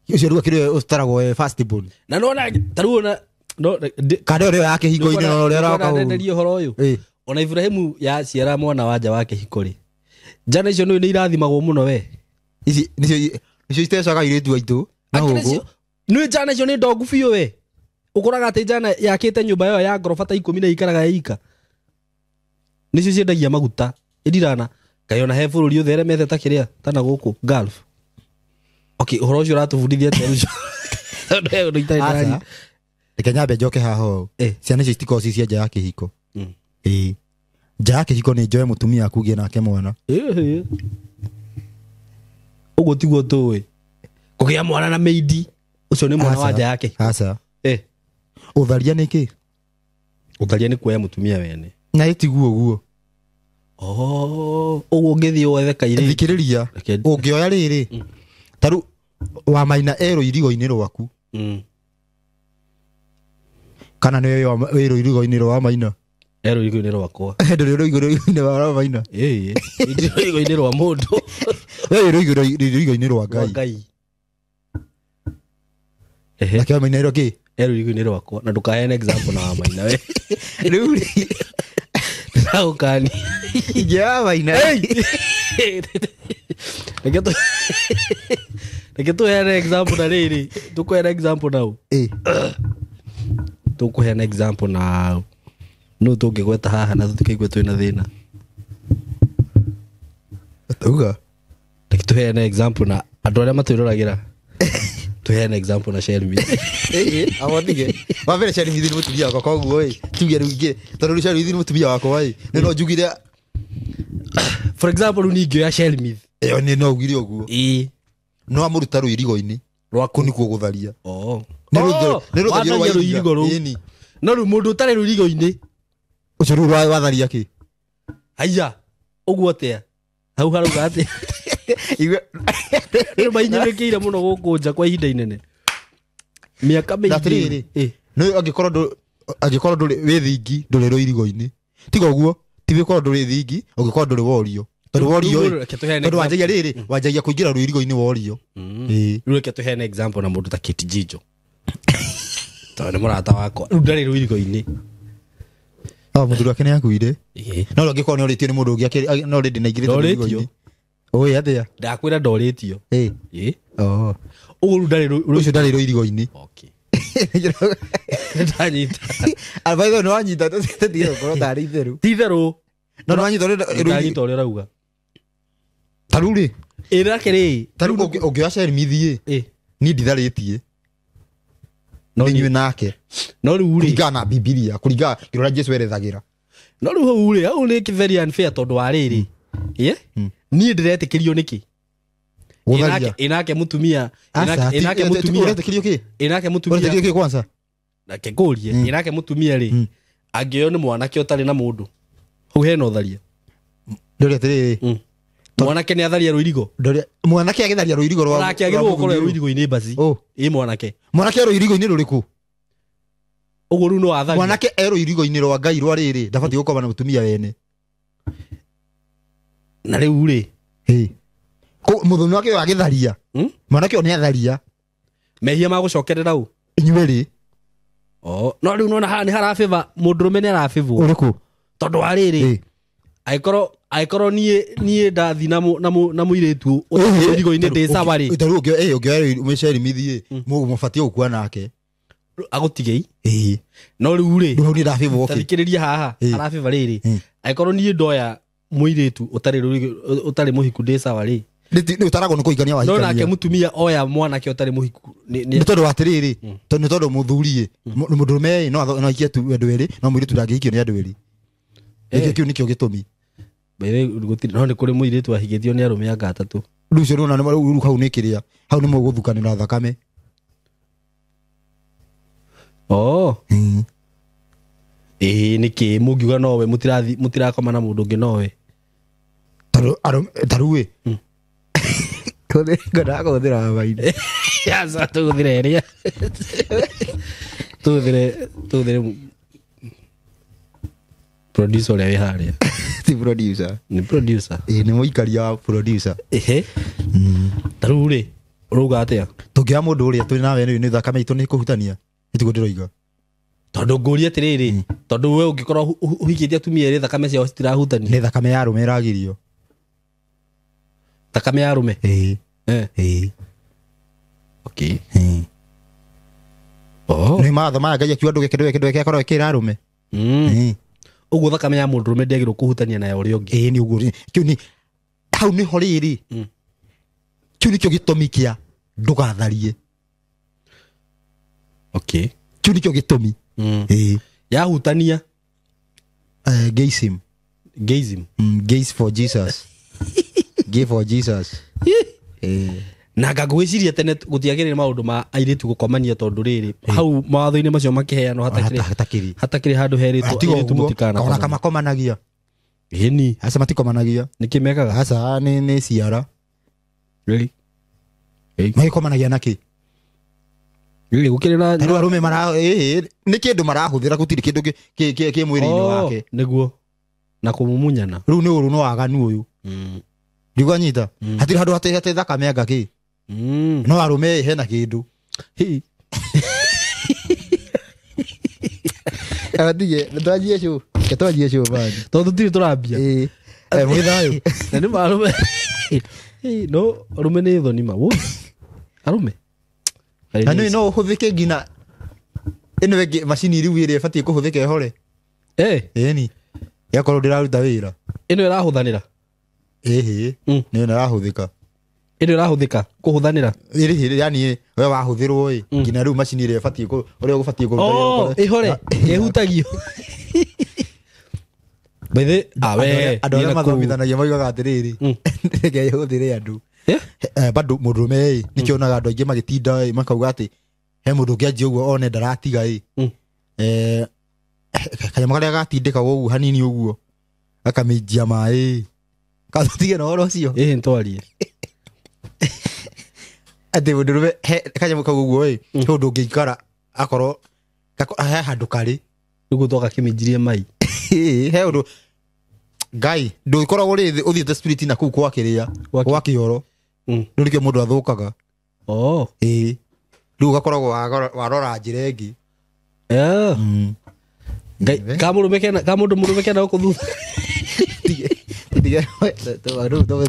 Ũcio rĩu akĩrĩ ũtaragwo first born. Na nona ta rĩu ona no kana ũrĩa ya kĩhiko-inĩ na ũrĩa aroka ũũ. Ndenderie ũhoro ũyũ. Ona Ibrahimu yaciara mwana wa nja wa kĩhiko rĩ, njana icio nĩ irathimagwo mũno we. Ici nĩcio itecaga airĩtu aitũ na hũngũ. Nĩ njana icio nĩ ndongu biũ we. Ũkoraga atĩ njana yakĩte nyũmba yayo ya ngoroba ta 10 na ikaraga ika. Nĩcio ciendagia maguta. Ĩndirana kaĩ ona he bũrũri ũtheremete ta kĩrĩa ta na gũkũ Gulf. Okay, ũhoro ũcio ũratũbundithia atĩa rũcio? Tondũ ũndũ itarĩ ndĩraria. Reke nyambe njoke haha ũũ. Ciana icio itikoragwo ci cia nja ya kĩhiko. Nja ya kĩhiko nĩ njoe mũtumia aku ũgĩe nake mwana. Ũguo tiguo tũĩ. Kũgĩa mwana na meidi ũcio nĩ mwana wa nja ya kĩhiko. Aca. Ũtharia nĩ kĩ? Ũtharia nĩ kuoya mũtumia wene. Na ĩtiguo ũguo. Oh, ũguo ũngĩthiĩ wethe kairĩtu. Thikĩrĩria. Ũngĩoya rĩrĩ. Ta rĩu wa maina erũ irigo-inĩ rwaku. Kana nĩ wĩ rũirigo-inĩ rwa maina? Erũ irigo-inĩ rwakwa. Ndũrĩ rũirigo-inĩ rwa maina. Ĩĩ. Ndĩ rũirigo-inĩ rwa mũndũ. Wĩ rũirigo-inĩ rwa Ngai. Nake wa maina ĩro kĩ? Erũ irigo-inĩ rwakwa. Na ndũkaheane example na wa maina we. Rĩu rĩ. Ndĩragũkania. Ingĩoya maina. Reke tũheane example na rĩrĩ. Tũkũheana example na ũ? Tũkũheana example na no tũngĩgweta haha na tũtikaigue twĩna thĩna. Uga. Reke tũheane example na andũ arĩa matwĩroragĩra. Tũheane example na Shelby. Awotige. Wa mbere Shelby nĩ mũtumia wakwa koguo ĩ. Tuge rĩu ingĩ tondũ rĩu Shelby nĩ mũtumia wakwa ĩ. Nĩ no njugire for example rĩu ningĩoya Shelby. Ĩyo nĩ no ugire ũguo. No amũruta rũirigo-inĩ rwaku nĩkuo gũtharia. Nĩ rũtharia rwa rũirigo rũu. No rĩu mũndũ ũtarĩ rũirigo-inĩ ũcio rĩu watharia kĩ? Haiya, ũguo atĩa? Hau harauga atĩa? Rĩu mainyĩrĩkĩire mũno gũkũ nja kwa ihinda inene. Mĩaka mĩingĩ. Atĩrĩrĩ, nĩ angĩkorwo ndũrĩ wĩ thingi ndũrĩ rũirigo-inĩ. Tiga ũguo, ti gũkorwo ndũrĩ thingi, ũngĩkorwo ndũrĩ worio. Tondũ worio tondũ wanjagia rĩrĩ, wanjagia kũingĩra rũirigo-inĩ worio. Rĩu reke tũheane example na mũndũ ta Kate Jijo. Tondũ nĩ mũrata wakwa. Rĩu ndarĩ rũirigo-inĩ. Mũthuri wake nĩ akuire. No angĩkorwo nĩ orĩtio nĩ mũndũ ũngĩ no rĩndĩ naingĩrĩte rũirigo-inĩ. Ũĩ atĩa? Ndakwĩra ndorĩtio. Ĩ. Oh. Ũguo rĩu ndarĩ ũcio ndarĩ rũirigo-inĩ. Okay. Ndanyita. By the way, nĩ wanyita tũtige gũkorwo tarĩ itherũ. Ti itherũ. No nĩ wanyita ũrĩa ndanyita ũrĩa ũrauga. Ta rĩu rĩ. Ĩ nake rĩ. Ta rĩu ũngĩoya Sherimithi ĩ. Niĩ nditharĩtie. No inyuĩ nake. No rĩu rĩ. Kũringana na Bibilia, kũringana kĩrĩa Jesu erethagĩra. No rĩu hau rĩ, hau nĩ very unfair tondũ wa rĩrĩ. Ĩ? Niĩ ndĩretĩkĩrio nĩkĩ? Gũtharia. Ĩnake mũtumia, ĩnake mũtumia. Ũretĩkĩrio kĩ? Ĩnake mũtumia. Ũretĩkĩrio kĩ kwanza? Nake ngũrie, ĩnake mũtumia rĩ, angĩoywo nĩ mwanake ũtarĩ na mũndũ. Hau hena ũtharia. Ndũrĩ atĩrĩrĩ. Mwanake nĩ atharia rũirigo. Ndũrĩ mwanake agĩtharia rũirigo rwa. Mwanake agĩrĩirwo gũkorwo rũirigo-inĩ basi. Ĩ mwanake. Mwanake rũirigo-inĩ rũrĩkũ? Ũguo rĩu no atharia. Mwanake e rũirigo-inĩ rwa Ngai rwa rĩrĩ, ndabatiĩ gũkoma na mũtumia wene. Na rĩu rĩ. Ĩ. Mũthoni wake ũyũ agĩtharia. Mwanake ũyũ nĩ atharia. Mehia ma gũcokerera ũ? Inyuĩ rĩ. Oh, no rĩu nona haha nĩ harabĩba, mũndũrũme nĩ arabĩbwo. Ũrĩkũ? Tondũ wa rĩrĩ. Angĩkorwo niĩ ndathi na mũirĩtu rũirigo-inĩ ndĩ sawa rĩ. Ta rĩu ũngĩoya Mũcerimithi ĩ, mũbatiĩ gũkua nake. Agũtigei. Ĩ. No rĩu rĩ. Rĩu hau nĩ ndabĩbwo kĩ? Tathikĩrĩria haha, arabĩba rĩrĩ. Angĩkorwo niĩ ndoya mũirĩtu ũtarĩ mũhiku ndĩ sawa rĩ. Nĩ ũtaragwo nĩ kũhikania wahikania. No nake mũtumia oya mwanake ũtarĩ mũhiku. Nĩ tondũ wa atĩrĩrĩ, nĩ tondũ mũthuri ĩ, mũndũrũme ĩ no aikie andũ erĩ, no mũirĩtu ndangĩhikio nĩ andũ erĩ. Gĩkĩ kĩu nĩkĩo gĩtũmi. No nĩ kũrĩ mũirĩtu wahikĩtio nĩ arũme anga atatũ. Rĩu ũcio nĩwona rĩu hau nĩ kĩrĩa, hau nĩ mũgũthukanĩra thakame. Oh. Ĩ nĩkĩ mũngiuga nowe mũtirakoma na mũndũ ũngĩ nowe. Ta rĩu ĩ. Ngwendaga kũhũthĩra maini. Aca tũhũthĩre ĩrĩa. Tũhũthĩre producer ũrĩa wĩ harĩa. Ti producer. Nĩ producer. Ĩ nĩ mũikaria wa producer. Ehe. Ta rĩu rĩ, ũrauga atĩa? Tũngĩoya mũndũ ũrĩa twĩ nawe nĩ thakame itũ nĩ kũhutania. Nĩtiguo ndĩroiga. Tondũ ngũrie atĩrĩrĩ, tondũ we ũngĩkorwo ũhikĩtie atumia erĩ thakame ciao citirahutania. Nĩ thakame ya arũme ĩragirio. Thakame ya arũme? Ĩ. Ĩ. Okay. Oh. Nĩ mawatho maya Ngai akiuga ndũgeke ndũgeke ndũgeke akorwo ekĩra arũme. Ũguo thakame ya mũndũrũme ndĩagĩrĩirwo kũhutania na ya ũrĩa ũngĩ. Ĩ nĩ ũguo. Kĩu nĩ hau nĩho rĩrĩ. Kĩu nĩkĩo gĩtũmi kĩa ndũgatharie. Okay. Kĩu nĩkĩo gĩtũmi. Ĩ. Yahutania. Gayism. Gayism. Gays for Jesus. Gay for Jesus. Na ngagwĩciria tene gũtiagĩrĩire maũndũ ma airĩtu gũkomania tondũ rĩrĩ hau mawatho-inĩ macio makĩheanwo hatakĩrĩ handũ herĩtwo airĩtu mũtikana. Ona kama makomanagia. Ĩni. Aca matikomanagia. Nĩkĩ mekaga? Aca nĩ ciara. Really? Magĩkomanagia nakĩ? Rĩrĩ gũkĩrĩ na rĩu arũme mara nĩ kĩndũ marahũthĩra gũtirĩ kĩndũ kĩ mwĩrĩ-inĩ wake. Nĩguo. Na kũmumunyana. Rĩu nĩ ũru no waganu ũyũ. Ndigwanyita. Hatirĩ handũ hatĩ thakame anga kĩ. No arũme hena kĩndũ. Atige, twanjie show. Twanjie show bani. Tondũ tũtirĩ tũrambia. Ĩ. Mwĩ thayũ. Na nĩ ma arũme. No arũme nĩ thoni ma. Arũme. Na nĩ no ũhũthĩke nginya ĩno ĩngĩ macini rĩu ĩrĩa ĩbatiĩ kũhũthĩka ĩhore. Ĩni. Yakorwo ndĩraruta wĩra. Ĩno ĩrahũthanĩra. Ĩhĩ. Nĩ ĩno ĩrahũthĩka. Ĩno ĩrahũthĩka kũhũthanĩra. Ĩrĩ yani we wahũthĩrwo ĩ nginya rĩu macini ĩrĩa ĩbatiĩ ũrĩa ũgũbatiĩ kũruta wĩra. Ĩhore. Ĩhutagio. By the way, andũ arĩa mathomithanagia moigaga atĩrĩrĩ, reke ĩhũthĩre andũ. Bado mũndũrũme ĩ nĩkĩonaga andũ aingĩ magĩtinda ĩ makauga atĩ he mũndũ ũngĩanjia ũguo one ndaratiga ĩ. Kanyamũ karĩa gatindĩkagwo ũguo hanini ũguo gakamĩnjia maĩ. Katige na ũhoro ũcio. Ĩ ntwarie. Atĩ mũndũrũme he kanyamũ kau ũguo ĩ he ũndũ ũngĩikara akorwo he handũ karĩ. Rĩu twoka kĩmĩnjirie mai. He ũndũ Ngai ndũkoragwo rĩ ũthiĩte spirit na kũu kwa kĩrĩa gwa kĩoro. Rĩu nĩkĩo mũndũ athũkaga. Oh. Ĩ. Rĩu ũgakoragwo warora njĩra ĩngĩ. Ngai ka mũrũme kena ka mũndũ mũrũme kena gũkũ thutha.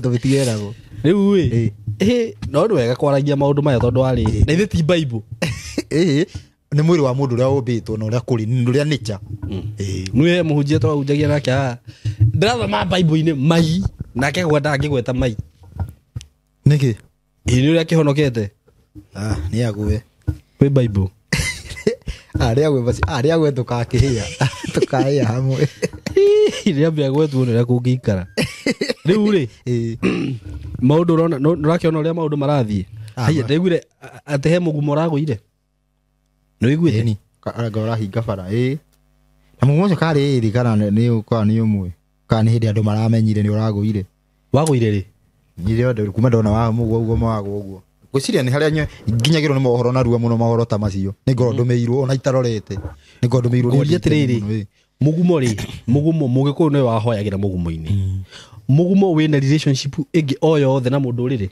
Tũmĩtigeragwo. Rĩu ĩ ĩ no nĩ wega kwaragia maũndũ maya tondũ warĩ na ithe ti Bible. Ĩĩ nĩ mwĩrĩ wa mũndũ ũrĩa ũmbĩtwo na ũrĩa kũrĩ ũrĩa nature. Ĩĩ. Nĩwe mũhunjia twahunjagia nake haha ndĩrathoma Bible-inĩ mai nake gwenda angĩgweta mai. Nĩkĩ? Ĩ nĩ ũrĩa kĩhonokete Ah, nĩ agwe. kwĩ Bible. Ah, nĩ agwe basi. Ah, nĩ agwe tũkakĩhĩa. Tũkahĩa hamwe. Rĩambia gwetwo nĩ ũrĩa kũngĩikara. Rĩu rĩ Ĩĩ. maũndũ ũrona nũrakĩona ũrĩa maũndũ marathiĩ. Ah, Haiya ndaiguire atĩ he mũgumo ũragũire. Nĩ ũiguĩte? Ĩni. Anga ũrahinga bara. Ĩĩ. Na mũgumo ũcio karĩ ĩrĩ kana nĩ kana nĩ ũmwe. Kana nĩ hĩndĩ andũ maramenyire nĩ ũragũire. Wagũire rĩ? Nĩ kuma ndona wa mũguo ũguo mawagwo ũguo. Ngwĩciria nĩ harĩa nginyagĩrwo nĩ mohoro narua mũno mohoro ta macio. Nĩ ngorwo ndũmĩirwo ona itarorete. Nĩ ngorwo ndũmĩirwo nĩ Ngũria andũ aingĩ atĩrĩrĩ mũno, ĩĩ. mũgumo rĩ mũgumo mũgĩkũyũ nĩwe wahoyagĩra mũgumo-inĩ. Mũgumo wĩna relationship ĩngĩ o yothe na mũndũ ũrĩrĩ?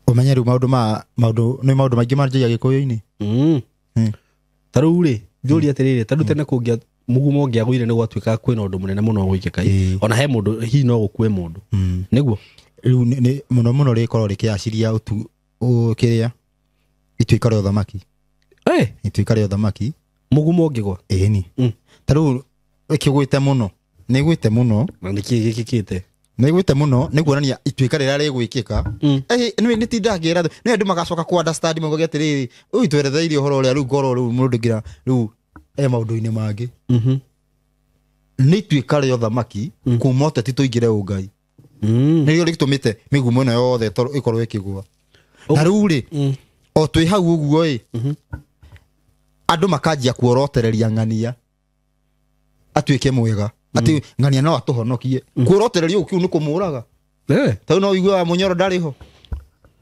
Ũmenye rĩu maũndũ ma maũndũ nĩ maũndũ maingĩ manjagia gĩkũyũ-inĩ. Ta rĩu rĩ njũria atĩrĩrĩ ta rĩu tene kũngĩa mũgumo ũngĩagũire nĩ gwatuĩkaga kwĩna ũndũ mũnene mũno gwĩkĩka Ĩĩ. ona he mũndũ hihi no gũkue mũndũ. Nĩguo? Rĩu nĩ mũno mũno rĩkorwo rĩkĩaciria ũtu kĩrĩa ituĩka rĩa ũthamaki. Ituĩka rĩa ũthamaki. Mũgumo ũngĩgwa? Ĩni. Ta rĩu ĩkĩgwĩte mũno. Nĩ ĩgwĩte mũno. Na nĩkĩĩ gĩkĩkĩte? Nĩ ĩgwĩte mũno nĩ kuonania ituĩka rĩrĩa rĩgwĩkĩka. Nĩ nĩ tindangĩra nĩ andũ magacoka ku understand mauge atĩrĩrĩ ũyũ tweretheire ũhoro ũrĩa rĩu ngorwo rĩu mũndũ ngira rĩu e maũndũ-inĩ mangĩ. Nĩ ituĩka rĩa ũthamaki kuma ũteti tũingĩre ũngai. Nĩrĩo rĩtũmĩte mĩgumo ĩno yothe ĩkorwo ĩkĩgũa. Na rĩu rĩ o twĩ hau ũguo ĩ andũ makanjia kuorotereria ng'ania atuĩke mwega atĩ ng'ania no atũhonokie. Kuorotereria ũguo kĩu nĩ kũmũraga. Ta rĩu no ũigue wa Mũnyoro ndarĩ ho.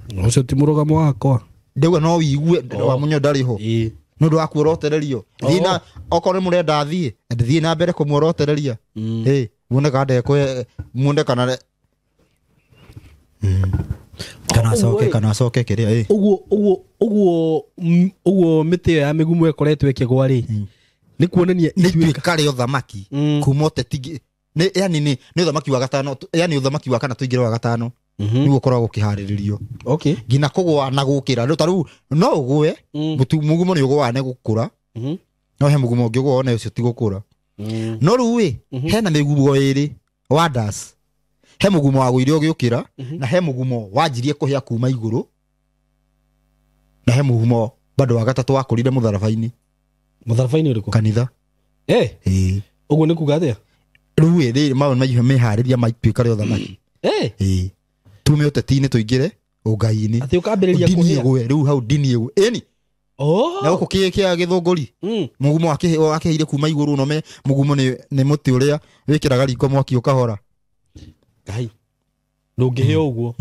Ũcio ti mũrũgamo wakwa. Ndauga no ũigue wa Mũnyoro ndarĩ ho. Nĩ ũndũ wa kuorotererio. Thiĩ na okorwo nĩ mũrenda athiĩ, thiĩ na mbere kũmuorotereria. Ĩ, muone kana ndekwe, muone kana kana acoke, kana acoke kĩrĩa, ĩ. Ũguo ũguo ũguo ũguo mĩtĩ ĩyo ya mĩgumo ĩkoretwo ĩkĩgwa rĩ nĩ kuonania nĩ ituĩka rĩa ũthamaki kuma ũteti nĩ yani nĩ ũthamaki wa gatano, yani ũthamaki wa kana tũingĩre wa gatano nĩguo ũkoragwo ũkĩharĩrĩrio. Nginya kũgũa na gũkĩra. Rĩu ta rĩu no ũgũe, mũgumo nĩ ũgũaga nĩ gũkũra. No he mũgumo ũngĩ ũgũa one ũcio ti gũkũra. No rĩu ĩ, hena mĩgumo ĩrĩ wonders. He mũgumo wagũire ũgĩũkĩra na he mũgumo wanjirie kũhĩa kuma igũrũ na he mũgumo bado wa gatatũ wakũrire mũtharaba-inĩ. Mũtharaba-inĩ ũrĩkũ? Kanitha. Ĩĩ. Ũguo nĩ kuga atĩa? Rĩu ĩ, rĩrĩ maũndũ mahiũ meharĩria ma ituĩka rĩa ũthamaki. Ĩĩ. Tume ũteti-inĩ tũingĩre ũngai-inĩ. Atĩ ũkambĩrĩria Ndini kũhĩa. ĩgwe, rĩu hau ndini ĩgwe. Ĩni. Na gũkũ kĩa gĩthũngũri. Mũgumo wakĩheire kuma igũrũ no me mũgumo nĩ mũtĩ ũrĩa wĩkĩraga riko mwaki ũkahora. Ngai. Ndũngĩhĩa ũguo.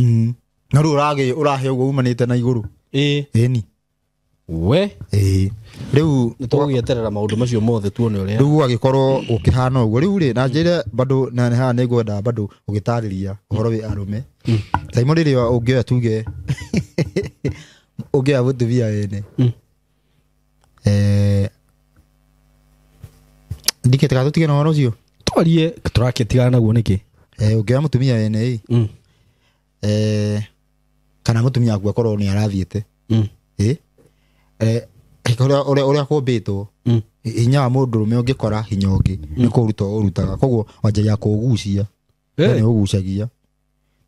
Na rĩu ũrahe ũguo umanĩte na igũrũ. Ĩni. We. Ĩĩ. Rĩu nĩ tũgũgĩeterera maũndũ macio mothe tuone ũrĩa. Rĩu gũgagĩkorwo gũkĩhana ũguo. Rĩu rĩ, na njĩre bado na nĩ haha nĩ ngwenda bado ũgĩtarĩria ũhoro wĩ arũme. Taimo rĩrĩa ũngĩoya tuge ũngĩoya mũtumia wene. Ndikĩte ka tũtige na ũhoro ũcio? Twarie tũrakĩtigana naguo nĩkĩ? Ũngĩoya mũtumia wene ĩ. Kana mũtumia waku akorwo nĩ arathiĩte. Ũrĩa kũmbĩtwo hinya wa mũndũrũme ũngĩkora hinya ũngĩ nĩ kũruta ũrutaga koguo wanjagia kũũgucia. Nĩ ũgucagia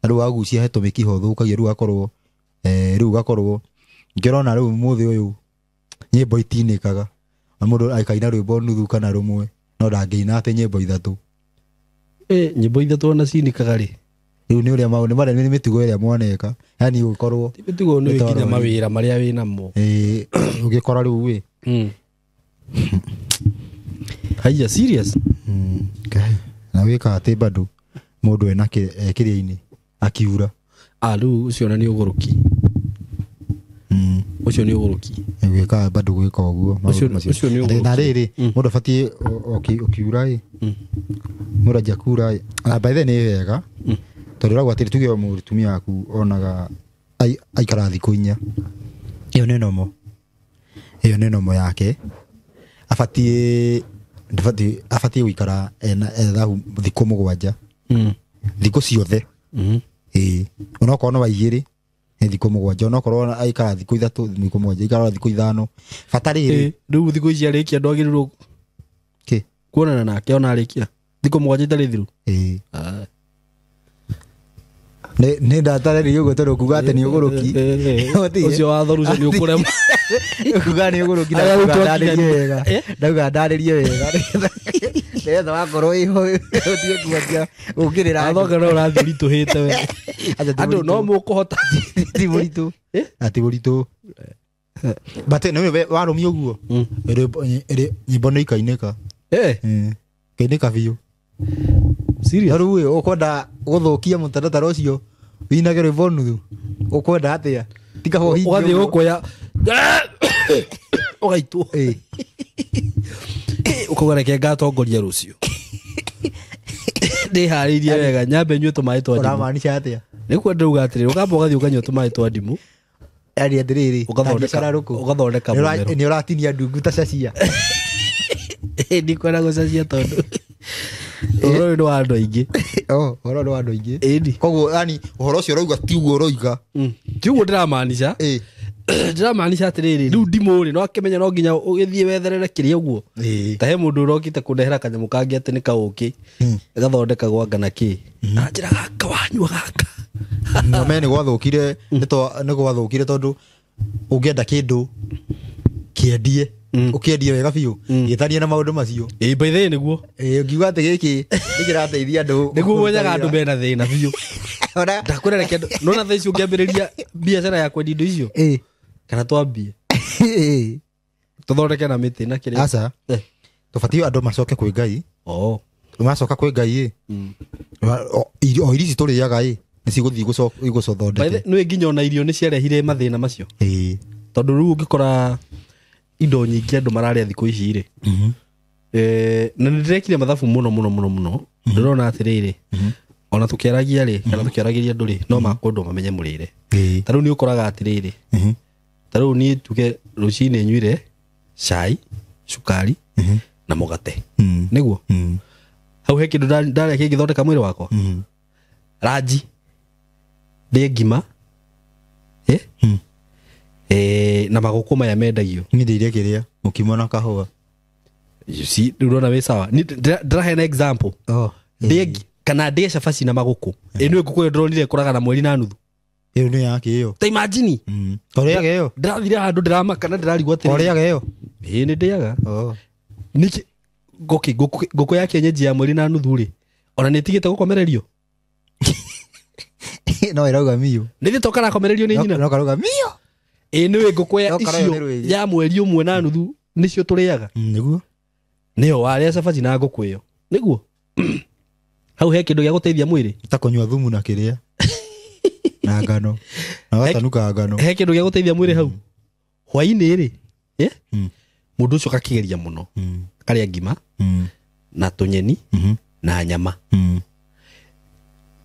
na rĩu wagucia he tũmĩkiha ũthũkagia rĩu gakorwo rĩu gakorwo ngĩrona rĩu mũthĩ ũyũ nyĩmbo itinĩkaga na mũndũ akaina rwĩmbo nuthu kana rũmwe no ndangĩina atĩ nyĩmbo ithatũ. Nyĩmbo ithatũ ona cinĩkaga rĩ? Rĩu nĩ ũrĩa maũndũ marĩa nĩ mĩtugo ĩrĩa mwaneka yani ũgĩkorwo ti mĩtugo nĩ nginya mawĩra marĩa wĩnamo. Ũgĩkora rĩu ĩ. Haiya serious? Ngai. Na wĩkaga atĩ bado mũndũ ena kĩrĩa-inĩ akiura. Rĩu ũcio ona nĩ ũgũrũki. Ũcio nĩ ũgũrũki. Gwĩka bado gwĩka ũguo Ũcio nĩ ũgũrũki. Na rĩrĩ mũndũ abatiĩ ũkiura ĩ. Mũndũ anjia kura ĩ. Na by the way nĩ wega. Tondũ ũrauga atĩrĩ tuge mũtumia waku onaga aikara thikũ inya. Ĩyo nĩ nomo. Ĩyo nĩ nomo yake. Abatie ndibati abatie guikara ena thahu thikũ 7. Thikũ ciothe. Ĩĩ onokorwo no wa 2 nĩ thikũ 7 onokorwo aikara thikũ 3 thikũ 7 aikara thikũ 5 bata rĩrĩ rĩu thikũ ici arĩkia ndwagĩrĩirwo kĩ kuonana nake ona arĩkia thikũ 7 itarĩ thiru. Ĩĩ nĩ ndatarĩria ũguo tondũ kuga atĩ nĩ ũgũrũki ũcio watho rũcio nĩ ũkũrema kuga nĩ ũgũrũki ndauga ndarĩrie wega nĩgetha wakorwo ĩho ũtige kuanjia gũkĩrĩra watho no ũrathiĩ ũritũhĩte we andũ no mũkũhota ti mũritũ ti mũritũ but nĩ warũmia ũguo nyĩmbo nĩ ikainĩka kainĩka biũ. Serious? Rĩu ũkwenda gũthũkia mũtaratara ũcio winage rwĩmbo nuthu ũkwenda atĩa tiga ũhingie ũgathiĩ gũkũya ũgaitwo ũkauga reke ngatongoria rũciũ ndĩharĩirie wega nyambe nyue tũmaĩ twa ndimũ. Ũramaanisha atĩa? Nĩkuo ndĩrauga atĩrĩrĩ ũkamba ũgathiĩ ũkanyua tũmaĩ twa ndimũ yani atĩrĩrĩ ũgathondeka mũmero nĩ ũratinia ndungu ta cacia. Ndikwenda gũcacia tondũ ũhoro ũyũ nĩ wa andũ aingĩ. Ũhoro nĩ wa andũ aingĩ. Koguo yani ũhoro ũcio ũrauga ti ũguo ũroiga. Ti ũguo ndĩramaanisha. Ndĩramaanisha atĩrĩrĩ rĩu ndimũ rĩ no akĩmenya no nginya ũgĩthiĩ wetherere kĩrĩa ũguo. Ta he mũndũ ũrokĩte kũndehera kanyamũ kangĩ atĩ nĩ kaũkĩ gathondekagwo anga na kĩ anjĩra gaka wanyua gaka. No me nĩ gwathũkire nĩ gwathũkire tondũ ũngĩenda kĩndũ kĩendie ũkĩendie wega biũ gĩtanie na maũndũ macio. Ĩĩ by the way nĩguo ũngiuga atĩ gĩkĩ nĩ kĩrateithia andũ nĩguo menyaga andũ mena thĩna biũ. Ndakwĩra reke nona thaa ici ũngĩambĩrĩria biacara ya kwendia indo icio kana twambie tũthondeke na mĩtĩ na kĩrĩa. Aca tũbatiĩ andũ macoke kwĩ Ngai. Macoka kwĩ Ngai ĩ o irio ici tũrĩaga ĩ nĩ cigũthiĩ igũcothondeke. Nĩ nginya ona irio nĩ ciarehire mathĩna macio tondũ rĩu ũngĩkora indo nyingĩ andũ mararĩa thikũ ici rĩ na nĩ ndĩrekire mathabu mũno mũno mũno mũno ndĩrona atĩrĩrĩ ona tũkĩaragia rĩ kana tũkĩaragĩria andũ rĩ no makwendwo mamenye mũrĩre. Ta rĩu nĩ ũkoraga atĩrĩrĩ ta rĩu niĩ tuge rũcinĩ nyuire cai cukari na mũgate nĩguo hau he kĩndũ ndarĩa kĩngĩthondeka mwĩrĩ wakwa ranji ndĩe ngima na magũkũ maya mendagio niĩ ndĩire kĩrĩa mũkimo na kahũa. You see rĩu ũrona wĩ sawa ndĩraheana example ndĩe kana ndĩe cabaci na magũkũ ĩ nĩ ngũkũ ĩyo ndĩronire ĩkũraga na mweri na nuthu. Ĩyo nĩ yake ĩyo ta imagine ũrĩaga ĩyo ndĩrathire handũ ndĩramaka na ndĩrarigwo atĩrĩrĩ ũrĩaga ĩyo ĩĩ nĩ ndĩaga nĩkĩ ngũkũ ya kienyeji ya mweri na nuthu rĩ ona nĩ ĩtigĩte gũkomererio no ĩrauga miũ nĩ thĩ to karakomererio nĩ nyina no karauga miũ. Ĩĩ nĩ ngũkũ ya icio ya mweri ũmwe na nuthu nĩcio tũrĩaga nĩguo nĩyo warĩa cabaci na ngũkũ ĩyo nĩguo hau he kĩndũ gĩa gũteithia mwĩrĩ ta kũnyua thumu na kĩrĩa na ngano na watanuka ngano he kĩndũ gĩa gũteithia mwĩrĩ hau hwainĩ rĩ mũndũ ũcio akakĩgeria mũno akarĩa ngima na tũnyeni na nyama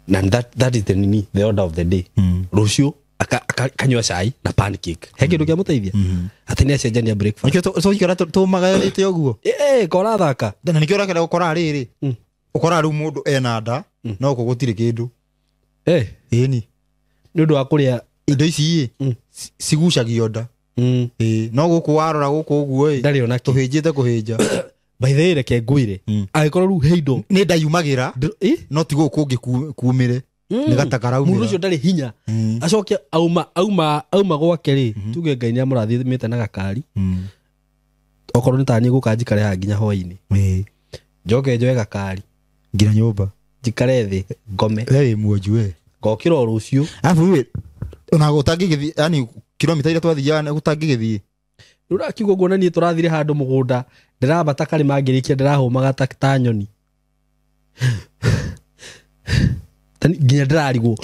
na that is the order of the day. Rũciũ akanyua cai na pancake he kĩndũ kĩa mũteithia atĩ nĩ acenjania breakfast nĩkĩo tũikara tũmagayanĩte ũguo kora thaka na nĩkĩo ũrakenda gũkora rĩrĩ ũkora rĩu mũndũ ena nda no gũkũ gũtirĩ kĩndũ ĩni nĩ ũndũ wa kũrĩa indo ici ĩ cigucagio nda no gũkũ warora gũkũ ũguo ĩ ndarĩ ona kĩ tũhĩnjĩte kũhĩnja by the way reke ngwĩre angĩkorwo rĩu he indo nĩ ndayumagĩra no ti gũkũ kũngĩ kumĩre nĩ gatakaraumĩra mũndũ ũcio ndarĩ hinya acoke auma gwake rĩ tuge Ngai nĩ amũrathimĩte na gakari okorwo nĩ taniĩ gũka njikare haha nginya hwainĩ njoke njoe gakari nginya nyũmba njikare thĩ ngome we wĩ muonju we ngokĩra o rũciũ arabu we ona gũtangĩgĩthiĩ yani kilomita iria twathiaga gũtangĩgĩthiĩ rĩu ndakiuga ũguo na niĩ tũrathire handũ mũgũnda ndĩrambata karĩma ngĩrĩkia ndĩrahũmaga ta nyoni nginya ndĩrarigwo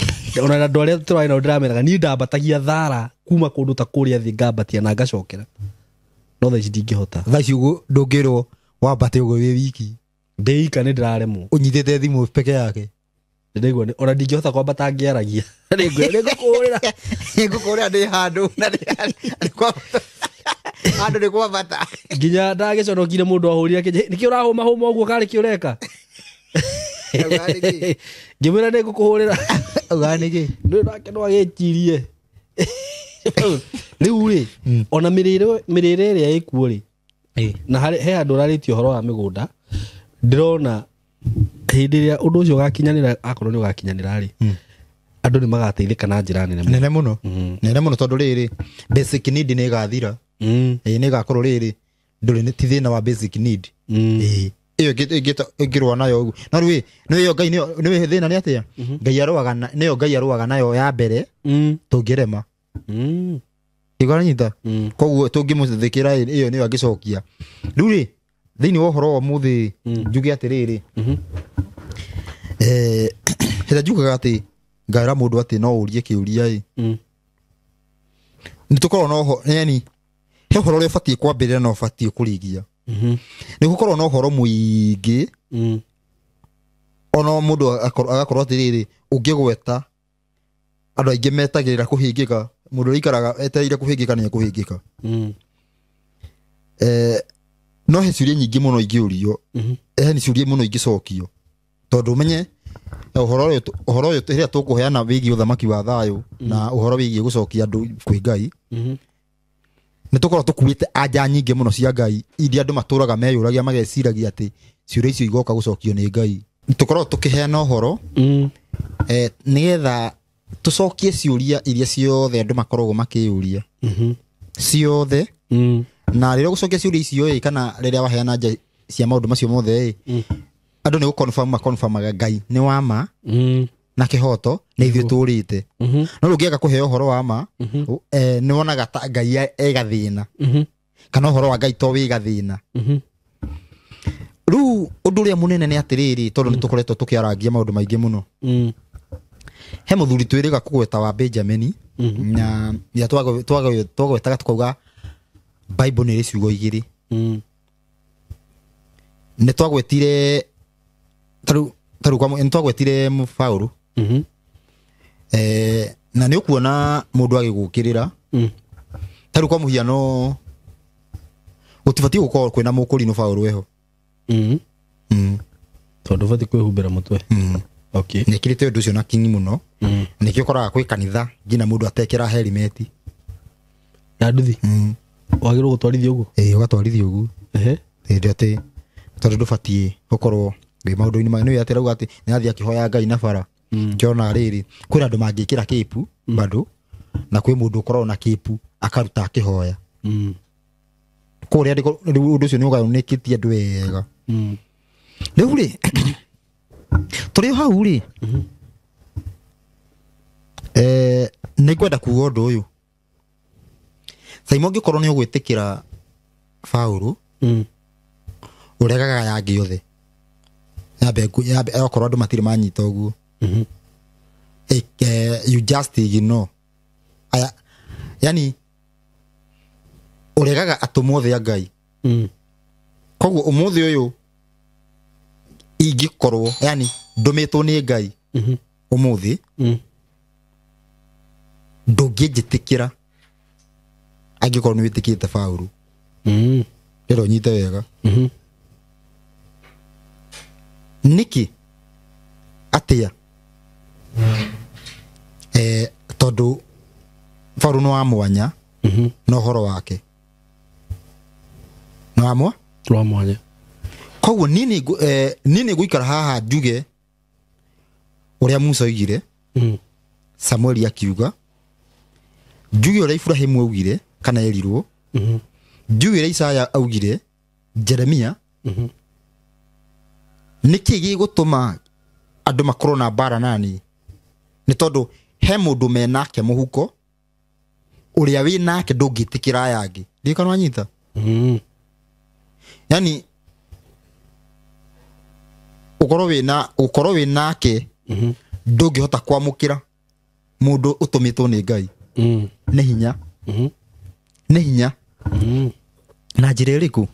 ona andũ arĩa tũrarĩ nao ndĩrameraga niĩ ndambatagia thara kuma kũndũ ta kũrĩa thĩ ngambatia na ngacokera no thaa ici ndingĩhota thaa ici ũguo ndũngĩrwo wambate ũguo wĩ wiki ndĩika nĩ ndĩraremwo ũnyitĩte thimũ peke yake ndĩraigua ona ndingĩhota kwambata ngĩaragia nĩngũkũrĩra nĩngũkũrĩra ndĩ handũ na Andũ nĩ kwa bata. Nginya ndagĩconokire mũndũ ahũrire akĩnjĩra, nĩkĩ ũrahũma hũma ũguo karĩ kĩ ũreka? Auga nĩkĩ? Ngĩmwĩra nĩ ngũkũhũrĩra. Auga nĩkĩ? Nĩ nake no agĩtirie. Rĩu rĩ, ona mĩrĩre ĩrĩa ĩkuo rĩ, na he handũ ũrarĩtie ũhoro wa mĩgũnda, ndĩrona hĩndĩ ĩrĩa ũndũ ũcio ũgakinyanĩra, akorwo nĩ ũgakinyanĩra rĩ, andũ nĩ magateithĩka na njĩra nene mũno. Nene mũno. Nene mũno tondũ rĩrĩ, basic need nĩ ĩgathira. Ĩĩ nĩ ĩgakorwo rĩrĩ, ndũrĩ nĩ ti thĩna wa basic need. Ĩĩ. Ĩyo ĩngĩrũa nayo ũguo. No rĩu nĩ ĩyo Ngai nĩyo thĩna nĩ atĩa? Ngai arũaga na nĩyo Ngai arũaga nayo ya mbere tũngĩrema. Igoranyita. Koguo tũngĩmũthĩkĩra ĩyo nĩyo angĩcokia. Rĩu rĩ, thĩinĩ wa ũhoro wa ũmũthĩ njuge atĩrĩrĩ. Hĩndĩ njugaga atĩ ngaĩra mũndũ atĩ no ũrie kĩũria ĩ. Nĩ tũkoragwo na ũhoro, yani he ũhoro ũrĩa ũbatiĩ kwambĩrĩria na ũbatiĩ kũrĩkia. Nĩ gũkorwo na ũhoro mũingĩ ona mũndũ agakorwo atĩrĩrĩ, ũngĩgweta andũ aingĩ metagĩrĩra kũhĩngĩka, mũndũ ũrĩa aikaraga etereire kũhĩngĩka nĩ ekũhĩngĩka. No he ciũria nyingĩ mũno ingĩũrio, he nĩ ciũria mũno ingĩcokio, tondũ ũmenye ũhoro ũyũ rĩrĩa tũkũheana wĩgiĩ ũthamaki wa thayũ na ũhoro wĩgiĩ gũcokia andũ kwĩ Ngai, nĩ tũkorwo tũkuĩte anja nyingĩ mũno cia Ngai iria andũ matũraga meyũragia mageciragia atĩ ciũria icio igoka gũcokio nĩ Ngai. Tũkorwo tũkĩheana ũhoro nĩgetha tũcokie ciũria iria ciothe andũ makoragwo makĩyũria ciothe, na rĩrĩa ũgũcokia ciũria icio ĩ, kana rĩrĩa waheana anja cia maũndũ macio mothe ĩ, andũ nĩ gũconfirm maconfirmaga Ngai nĩ wa ma na kĩhoto na ithuĩ tũrĩte. No rĩu ũngĩaga kũheo ũhoro wa ma, nĩ wonaga ta Ngai e gathĩna, kana ũhoro wa Ngai to wĩ gathĩna. Rĩu ũndũ ũrĩa mũnene nĩ atĩrĩrĩ, tondũ nĩ tũkoretwo tũkĩarangia maũndũ maingĩ mũno. He mũthuri twĩrĩga kũgweta wa Benjamini, na rĩrĩa twagwetaga tũkauga Bible nĩ ĩrĩ ciugo igĩrĩ. Nĩ twagwetire tarĩu nĩ twagwetire Paũlũ. Na nĩ ũkuona mũndũ agĩgũkĩrĩra. Tarĩu kwa mũhiano gũtibatiĩ gũkorwo kwĩna mũkũrinũ Paũlũ eho. Tondũ ũbatiĩ kwĩhumbĩra mũtwe. Okay. Nĩekĩrĩte ũndũ ũcio na kinyi mũno. Nĩkĩo ũkoraga kwĩ kanitha nginya mũndũ atekĩra herimeti. Na nduthi. Wagĩrĩirwo gũtwarithia ũguo? Ĩĩ, ũgatwarithia ũguo. Hĩndĩ atĩ tondũ ndũbatiĩ gũkorwo wĩ maũndũ-inĩ maya. Nĩũĩ atĩ arauga atĩ nĩ athiĩ akĩhoya Ngai na bara. Kĩona rĩrĩ, kwĩna andũ mangĩkĩra kĩpu bado, na kwĩ mũndũ ũkoragwo na kĩpu akaruta akĩhoya. Kũrĩa rĩu ũndũ ũcio nĩ ũgayũnĩkĩtie andũ wega. Rĩu rĩ, tũrĩ o hau rĩ, nĩ ngwenda kuga ũndũ ũyũ. Saimo ũngĩkorwo nĩ ũgwĩtĩkĩra Paũlũ, ũregaga yangĩ yothe. Yambe okorwo andũ matirĩ manyita ũguo. You just ignore. Aya, yani ũregaga atũmwo othe a Ngai. Koguo ũmũthĩ ũyũ ingĩkorwo, yani ndũmĩtwo nĩ Ngai ũmũthĩ, ndũngĩnjĩtĩkĩra angĩkorwo nĩ wĩtĩkĩte Paũlũ. Ndĩrenda ũnyite wega. Nĩkĩ? Atĩa? Tondũ Paũlũ nĩ wa mwanya na ũhoro wake. Nĩ wa mwa? Wa mwanya. Koguo niĩ nĩ ngũikara haha njuge ũrĩa Musa oigire, Samueli akiuga, njuge ũrĩa Ibrahimu augire kana erirwo, njuge ũrĩa Isaya augire, Jeremia. Nĩkĩ gĩgũtũma andũ makorwo na mbara nani? Nĩ tondũ he mũndũ menake mũhuko, ũrĩa wĩ nake ndũngĩtĩkĩra aya angĩ. Ndiũĩ kana wanyita? Yani ũkorwo wĩ nake ndũngĩhota kwamũkĩra mũndũ ũtũmĩtwo nĩ Ngai. Nĩ hinya. Nĩ hinya. Na njĩra ĩrĩkũ?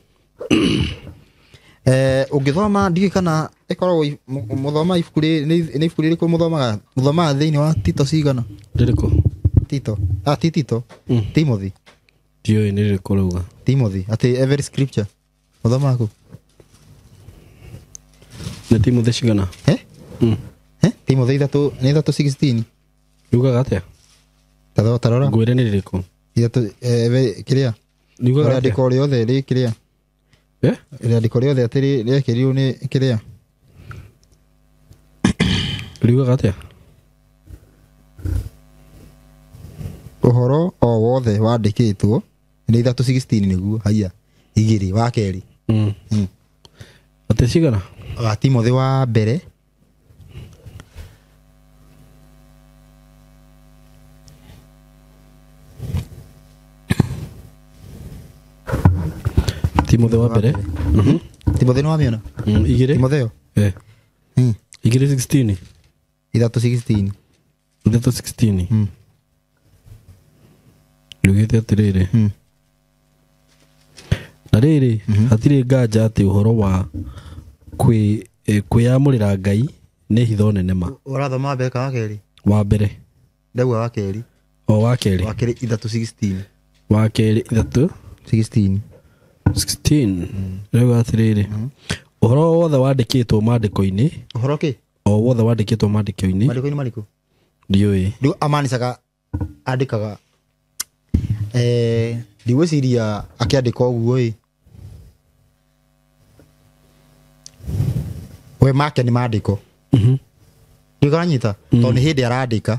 Ũngĩthoma ndiũĩ kana ĩkoragwo mũthoma ibuku nĩ ibuku rĩrĩkũ mũthomaga? Mũthomaga thĩinĩ wa Tito cigana? Rĩrĩkũ? Tito. Ti Tito. Timothy. Ndiũĩ nĩ rĩrĩkũ rauga. Timothy atĩ every scripture ũthomaku. Nĩ Timothy cigana? Eh? Timothy 3 nĩ 3:16. Riugaga atĩa? Tarora. Ngwĩre nĩ rĩrĩkũ? Ithatũ kĩrĩa? Riugaga atĩa? Rĩandĩko rĩothe rĩ kĩrĩa? Eh? Rĩandĩko rĩothe atĩ rĩekĩrirwo nĩ kĩrĩa? Riugaga atĩa? Ũhoro o wothe wandĩkĩtwo nĩ 3:16 nĩguo haiya igĩrĩ wa kerĩ. Atĩ cigana? Wa Timothy wa mbere Timothy wa mbere. Timothy nĩ wamĩona? Igĩrĩ. Timotheo. Eh. 2:16. 3:16. 3:16. Riugĩte atĩrĩrĩ. Na rĩrĩ hatirĩ nganja atĩ ũhoro wa kwĩyamũrĩra Ngai nĩ hitho nene ma. Ũrathoma mbere kana wa kerĩ? Wa mbere. Ndauga wa kerĩ. O wa kerĩ. Wa kerĩ 3:16. Wa kerĩ 3:16. 16. Rĩu atĩrĩrĩ. Ũhoro wothe wandĩkĩtwo maandĩko-inĩ. Ũhoro kĩ? O wothe wandĩkĩtwo maandĩko-inĩ. Maandĩko-inĩ marĩkũ? Ndiũĩ. Rĩu amanicaga andĩkaga ndigwĩciria akĩandĩka ũguo ĩ. We make nĩ maandĩko. Ndikanyita tondũ nĩ hĩndĩ arandĩka.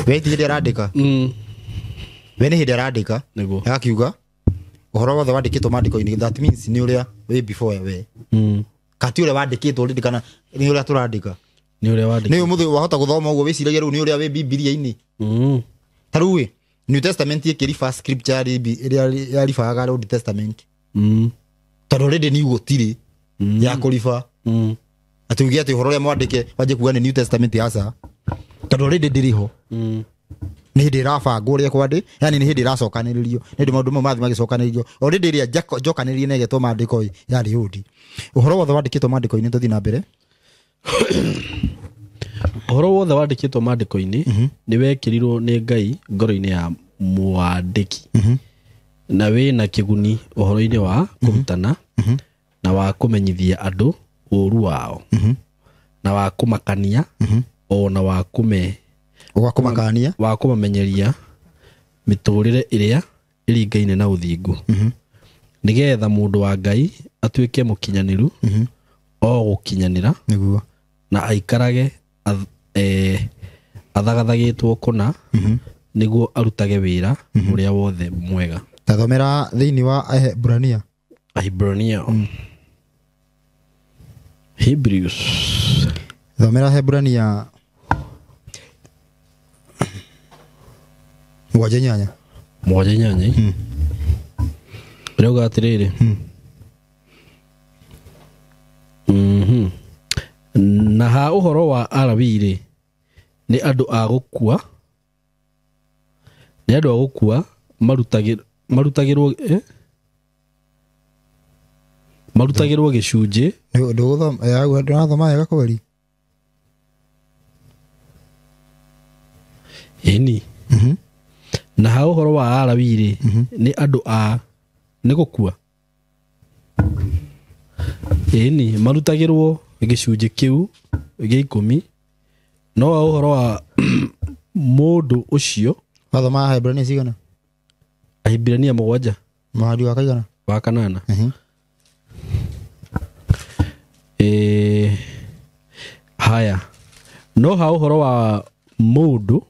We ti hĩndĩ arandĩka. We nĩ hĩndĩ arandĩka. Nĩguo. Agakiuga ũhoro wothe wandĩkĩtwo maandĩko-inĩ, that means nĩ ũrĩa wĩ before we. Kati ũrĩa wandĩkĩtwo already kana nĩ ũrĩa tũrandĩka. Nĩ ũrĩa wandĩkĩtwo. Nĩ ũmũthĩ wahota gũthoma ũguo wĩciragia rĩu nĩ ũrĩa wĩ Bibilia-inĩ. Ta rĩu ĩ New Testament ĩkĩriba scripture ĩrĩa yaribaga Old Testament. Tondũ already nĩ gũtirĩ ya kũriba. Atĩ uge atĩ ũhoro ũrĩa mwandĩke wanjie kuga nĩ New Testament aca. Tondũ already ndĩrĩ ho. Nĩ hĩndĩ ĩrabangwo ũrĩa kwandĩ, yani nĩ hĩndĩ ĩracokanĩrĩrio. Nĩ hĩndĩ maũndũ mau mathiĩ magĩcokanĩrĩrio. Already ĩrĩa njokanĩrĩrie na ĩgetwo maandĩko ĩ yarĩ Old. Ũhoro wothe wandĩkĩtwo maandĩko-inĩ, tũthiĩ na mbere. Ũhoro wothe wandĩkĩtwo maandĩko-inĩ nĩ wekĩrirwo nĩ Ngai ngoro-inĩ ya mwandĩki. Na wĩna kĩguni ũhoro-inĩ wa kũrutana na wa kũmenyithia andũ ũũru wao na wa kũmakania o na wa kũmakania wa kũmamenyeria mĩtũrĩre ĩrĩa ĩringaine na ũthingu nĩgetha mũndũ wa Ngai atuĩke mũkinyanĩru o gũkinyanĩra nĩguo na aikarage athagathagĩtwo kũna nĩguo arutage wĩra ũrĩa wothe mwega. Tathomera thĩinĩ wa Ahibirania. Ahibirania. Hebrews. Thomera Ahibirania 7:8. 7:8. Rĩuga atĩrĩrĩ. Na ha ũhoro wa Alawii rĩ, nĩ andũ a gũkua, nĩ andũ a gũkua marutagĩrwo marutagĩrwo gĩcunjĩ. Ndũrathoma wega kweri. Ĩni. Na ha ũhoro wa Alawii rĩ, nĩ andũ a nĩ gũkua. Ĩni marutagĩrwo gĩcunjĩ kĩu gĩa 10, no ũhoro wa mũndũ ũcio. Wathoma Ahibirania cigana? Ahibirania 7. Mũhari wa kaigana? Wa 8. Haya. No ha ũhoro wa mũndũ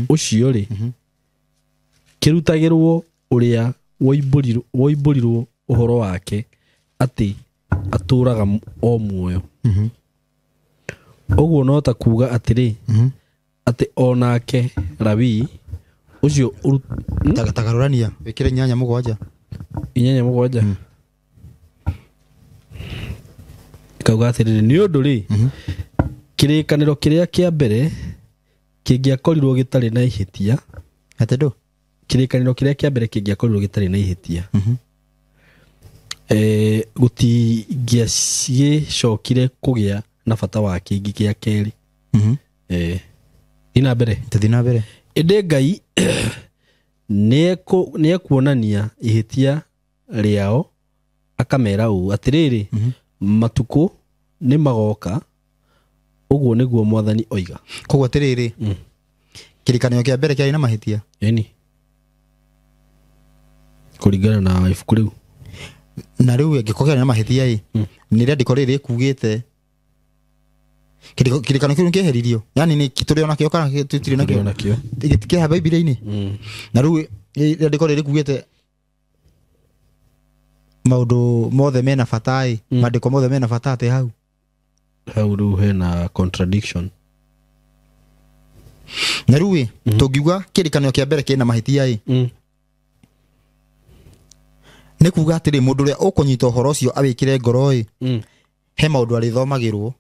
ũcio rĩ, kĩrutagĩrwo ũrĩa woimbũrirwo ũhoro wake atĩ atũraga o muoyo. Ũguo no ta kuga atĩrĩ, atĩ onake Lawi ũcio Tagarũrania wĩkĩre 8:7. 8:7. Kauga atĩrĩrĩ, nĩ ũndũ rĩ, kĩrĩkanĩro kĩrĩa kĩa mbere kĩngĩakorirwo gĩtarĩ na ihĩtia. Atĩ ndũ? Kĩrĩkanĩro kĩrĩa kĩa mbere kĩngĩakorirwo gĩtarĩ na ihĩtia. Gũtingĩacokire kũgĩa na bata wa kĩngĩ kĩa kerĩ. Thiĩ na mbere. Tũthiĩ na mbere. Ĩndĩ Ngai Nĩ ekuonania ihĩtia rĩao akamera ũũ atĩrĩrĩ, matukũ nĩ magoka, ũguo nĩguo Mwathani oiga. Koguo atĩrĩrĩ, kĩrĩkanĩro kĩa mbere kĩarĩ na mahĩtia. Ĩni, kũringana na ibuku rĩu. Na rĩu angĩkorwo kĩarĩ na mahĩtia ĩ, nĩ rĩandĩko rĩrĩ rĩkugĩte kĩrĩkanĩro kĩu nĩkĩeheririo, yani nĩ tũrĩ ona kĩo kana tũtirĩ nakĩo? Nakĩo. Gĩtikĩha Bibilia-inĩ. Na rĩu rĩandĩko rĩrĩ rĩkugĩte maũndũ mothe mena bata ĩ, maandĩko mothe mena bata atĩ hau Hau rĩu hena contradiction. Na rĩu ĩ, tũngiuga kĩrĩkanĩro kĩa mbere kĩna mahĩtia ĩ, nĩ kuga atĩrĩ, mũndũ ũrĩa ũkũnyita ũhoro ũcio awĩkĩre ngoro ĩ, he maũndũ arĩthomagĩrwo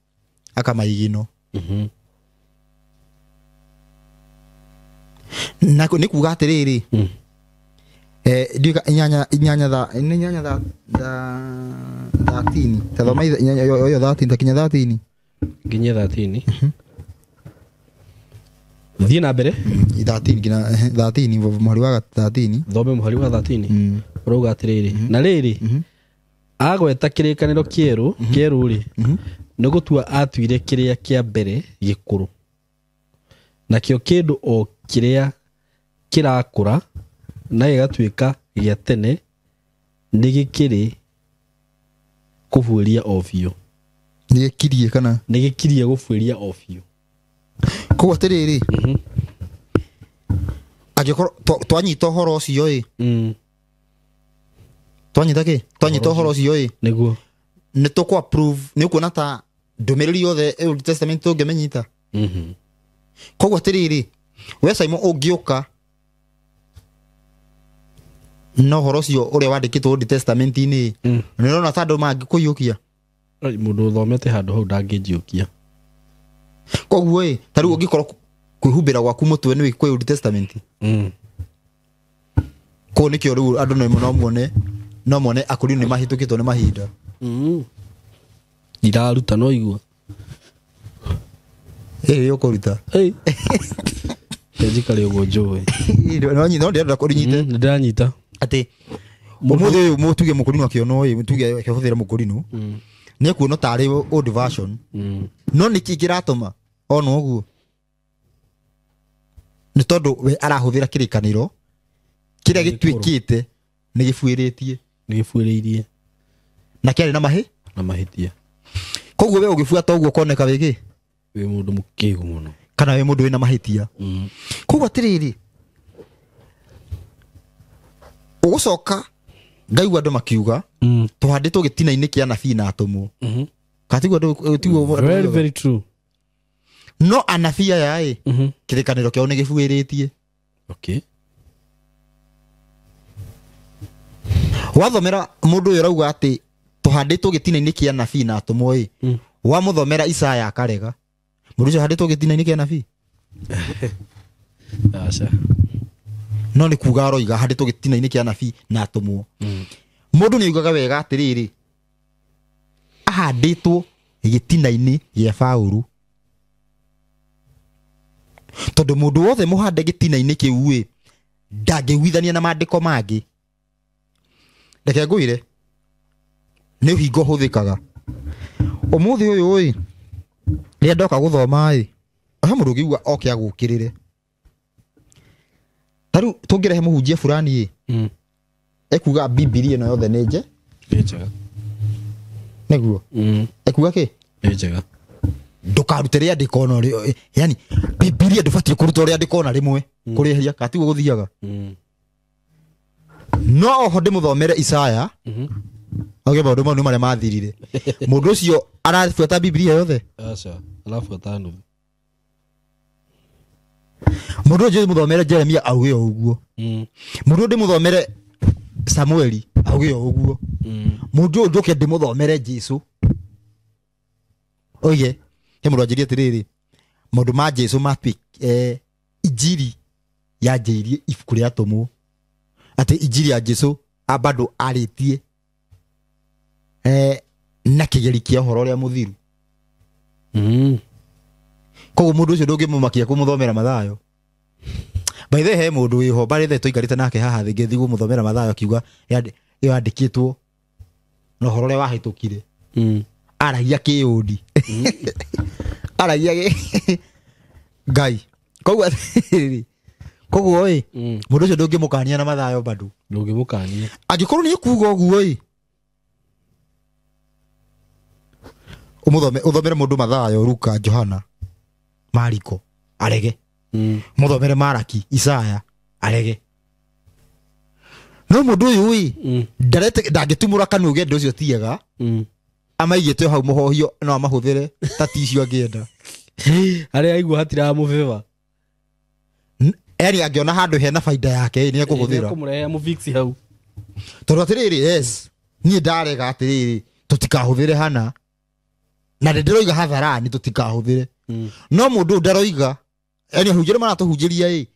akamaigino. Na nĩ kuga atĩrĩrĩ, ndiũĩ inyanya inyanya tha nĩ inyanya tha 13, ta thoma inyanya yo 13 ta kinya 13. Nginya 13. Thiĩ na mbere. 13 nginya 13, mũhari wa 13. Thome mũhari wa 13. Ũrauga atĩrĩrĩ, na rĩrĩ, agweta kĩrĩkanĩro kĩerũ kĩerũ rĩ, nĩ gũtua atuire kĩrĩa kĩa mbere gĩkũrũ, nakĩo kĩndũ o kĩrĩa kĩrakũra na gĩgatuĩka gĩa tene nĩ gĩkĩrĩ kũbuĩria o biũ. Nĩ gĩkirie kana nĩ gĩkirie gũbuĩria o biũ. Koguo atĩrĩrĩ, angĩkorwo twanyita ũhoro ũcio ĩ, twanyita kĩ, twanyita ũhoro ũcio ĩ, nĩguo nĩ tũkũ approve, nĩ ũkuona ta ndũmĩrĩri yothe Old Testament tũngĩmĩnyita. Koguo atĩrĩrĩ, we Simon ũngĩũka na ũhoro ũcio ũrĩa wandĩkĩtwo Old Testament-inĩ, nĩ ũrona ta andũ mangĩkũiyũkia? Mũndũ ũthomete handũ hau ndangĩnjiũkia. Koguo ĩ, ta rĩu ũngĩkorwo kwĩhumbĩra gwaku mũtwe nĩ kwĩ Old Testament, kũu nĩkĩo rĩu andũ no mone akũrinũ nĩ mahĩtũkĩtwo nĩ mahinda. Ndiraruta no igua. Ĩ ũkũruta. Njikare ũguo njũĩ. No ndĩrenda kũrinyite. Nĩndĩranyita. Atĩ ũmũthĩ ũyũ mũtuge mũkũrinũ akĩonwo ĩ, mũtuge akĩhũthĩra mũkũrinũ, nĩ ekuona tarĩ old version. No nĩkĩ kĩratũma ona ũguo? Nĩ tondũ we arahũthĩra kĩrĩkanĩro kĩrĩa gĩtuĩkĩte nĩ gĩbuĩrĩtie. Nĩ gĩbuĩrĩirie. Na kĩarĩ na na mahĩtia. Koguo we ũgĩbuata ũguo ũkoneka wĩ kĩ? Wĩ mũndũ mũkĩgu mũno. Kana wĩ mũndũ wĩna mahĩtia. Koguo atĩrĩrĩ, ũgũcoka ngaigua andũ makiuga tũhandĩtwo gĩtina-inĩ kĩa anabii na atũmwo. Katiguo andũ tiguo. Very very true. No anabii aya ĩ, kĩrĩkanĩro kĩao nĩ gĩbuĩrĩtie. Okay. Wathomera mũndũ ũyũ ũrauga atĩ tũhandĩtwo gĩtina-inĩ kĩa anabii na atũmwo ĩ, wamũthomera Isaya akarega. Mũndũ ũcio ahandĩtwo gĩtina-inĩ kĩa anabii? Aca. No nĩ kuga aroiga ahandĩtwo gĩtina-inĩ kĩa anabii na atũmwo. Mũndũ nĩ augaga wega atĩrĩrĩ, ahandĩtwo gĩtina-inĩ gĩa Paũlũ. Tondũ mũndũ wothe mũhande gĩtina-inĩ kĩu ĩ, ndangĩiguithania na maandĩko mangĩ. Reke ngwĩre, nĩ ũhingo ũhũthĩkaga. Ũmũthĩ ũyũ ĩ, rĩrĩa ndoka gũthoma ĩ, he mũndũ ũngĩigua oke agũkĩrĩre. Ta rĩu tũngĩrehe mũhunjia fulani ĩ, ekuga Bibilia ĩno yothe nĩ nje. Nĩ njega. Nĩguo. Ekuga kĩ? Nĩ njega. Ndũkarute rĩandĩko ona rĩ, yani Bibilia ndũbatiĩ kũruta rĩandĩko ona rĩmwe kũrĩeheria, ka tiguo gũthiaga. No oho ndĩmũthomere Isaya, auge maũndũ mau nĩ marĩa mathirire. Mũndũ ũcio arabuata Bibilia yothe? Aca, arabuata nuthu. Mũndũ ũcio ndĩmũthomere Jeremia auge o ũguo. Mũndũ ũyũ ndĩmũthomere Samueli auge o ũguo. Mũndũ ũyũ njũke ndĩmũthomere Jesũ oige, he mũndũ anjĩrie atĩrĩrĩ, maũndũ ma Jesũ injiri yanjĩirie ibuku rĩa atũmwo, atĩ injiri ya Jesũ bado arĩtie na kĩgeri kĩa ũhoro ũrĩa mũthiru. Koguo mũndũ ũcio ndũngĩmũmakia kũmũthomera Mathayo. By the he mundu wiho by the tuikarite nake haha thingi thigu muthomera Mathayo akiuga yandikitwo na uhoro uria wahitukire. Aragia kiundi. Aragia Ngai. Koguo koguo ĩ mundu ucio ndungimukania na Mathayo bado. Ndungimukania. Angikorwo ni kuuga uguo ĩ umuthome uthomere mundu Mathayo, Luka, Johana, Mariko arege. Muthomere Maraki, Isaya arege. No mundu uyu ĩ ndarete ndangĩtumũra kanua uge ndu ucio tiega. Amaigĩte hau mũhohio no amahũthĩre ta ticio angĩenda. Arĩa aigua hatiramũbeba. Yani angĩona handũ hena faida yake nĩ ekũhũthĩra. Nĩekũmũrehe amũfix hau. Tondũ atĩrĩrĩ, yes, niĩ ndarega atĩrĩrĩ tũtikahũthĩre hana. Na ndĩroiga hadharani tũtikahũthĩre. No mũndũ ndaroiga, yani ahunjia maratũhunjĩria ĩ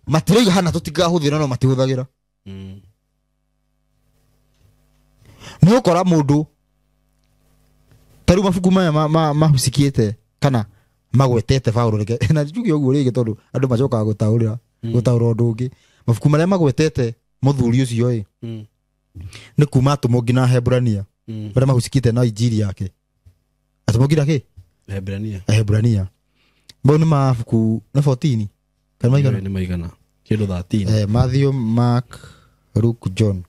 matiroiga hana tũtikahũthĩra no matihũthagĩra. Nĩ ũkora mũndũ ta rĩu mabuku maya mahusikĩte kana magwetete Paulo reke na njuge ũguo rĩngĩ tondũ andũ macokaga gũtaũra gũtaũra ũndũ ũngĩ. Mabuku marĩa magwetete mũthuri ũcio ĩ nĩ kuma atũmwo nginya Hebrania marĩa mahusikĩte na injiri yake. Atũmwo nginya kĩ? Hebrania. Hebrania. Mau nĩ mabuku nĩ 14 kana maigana? Nĩ maigana. Kĩndũ 13. Matthew, Mark, Luke, John.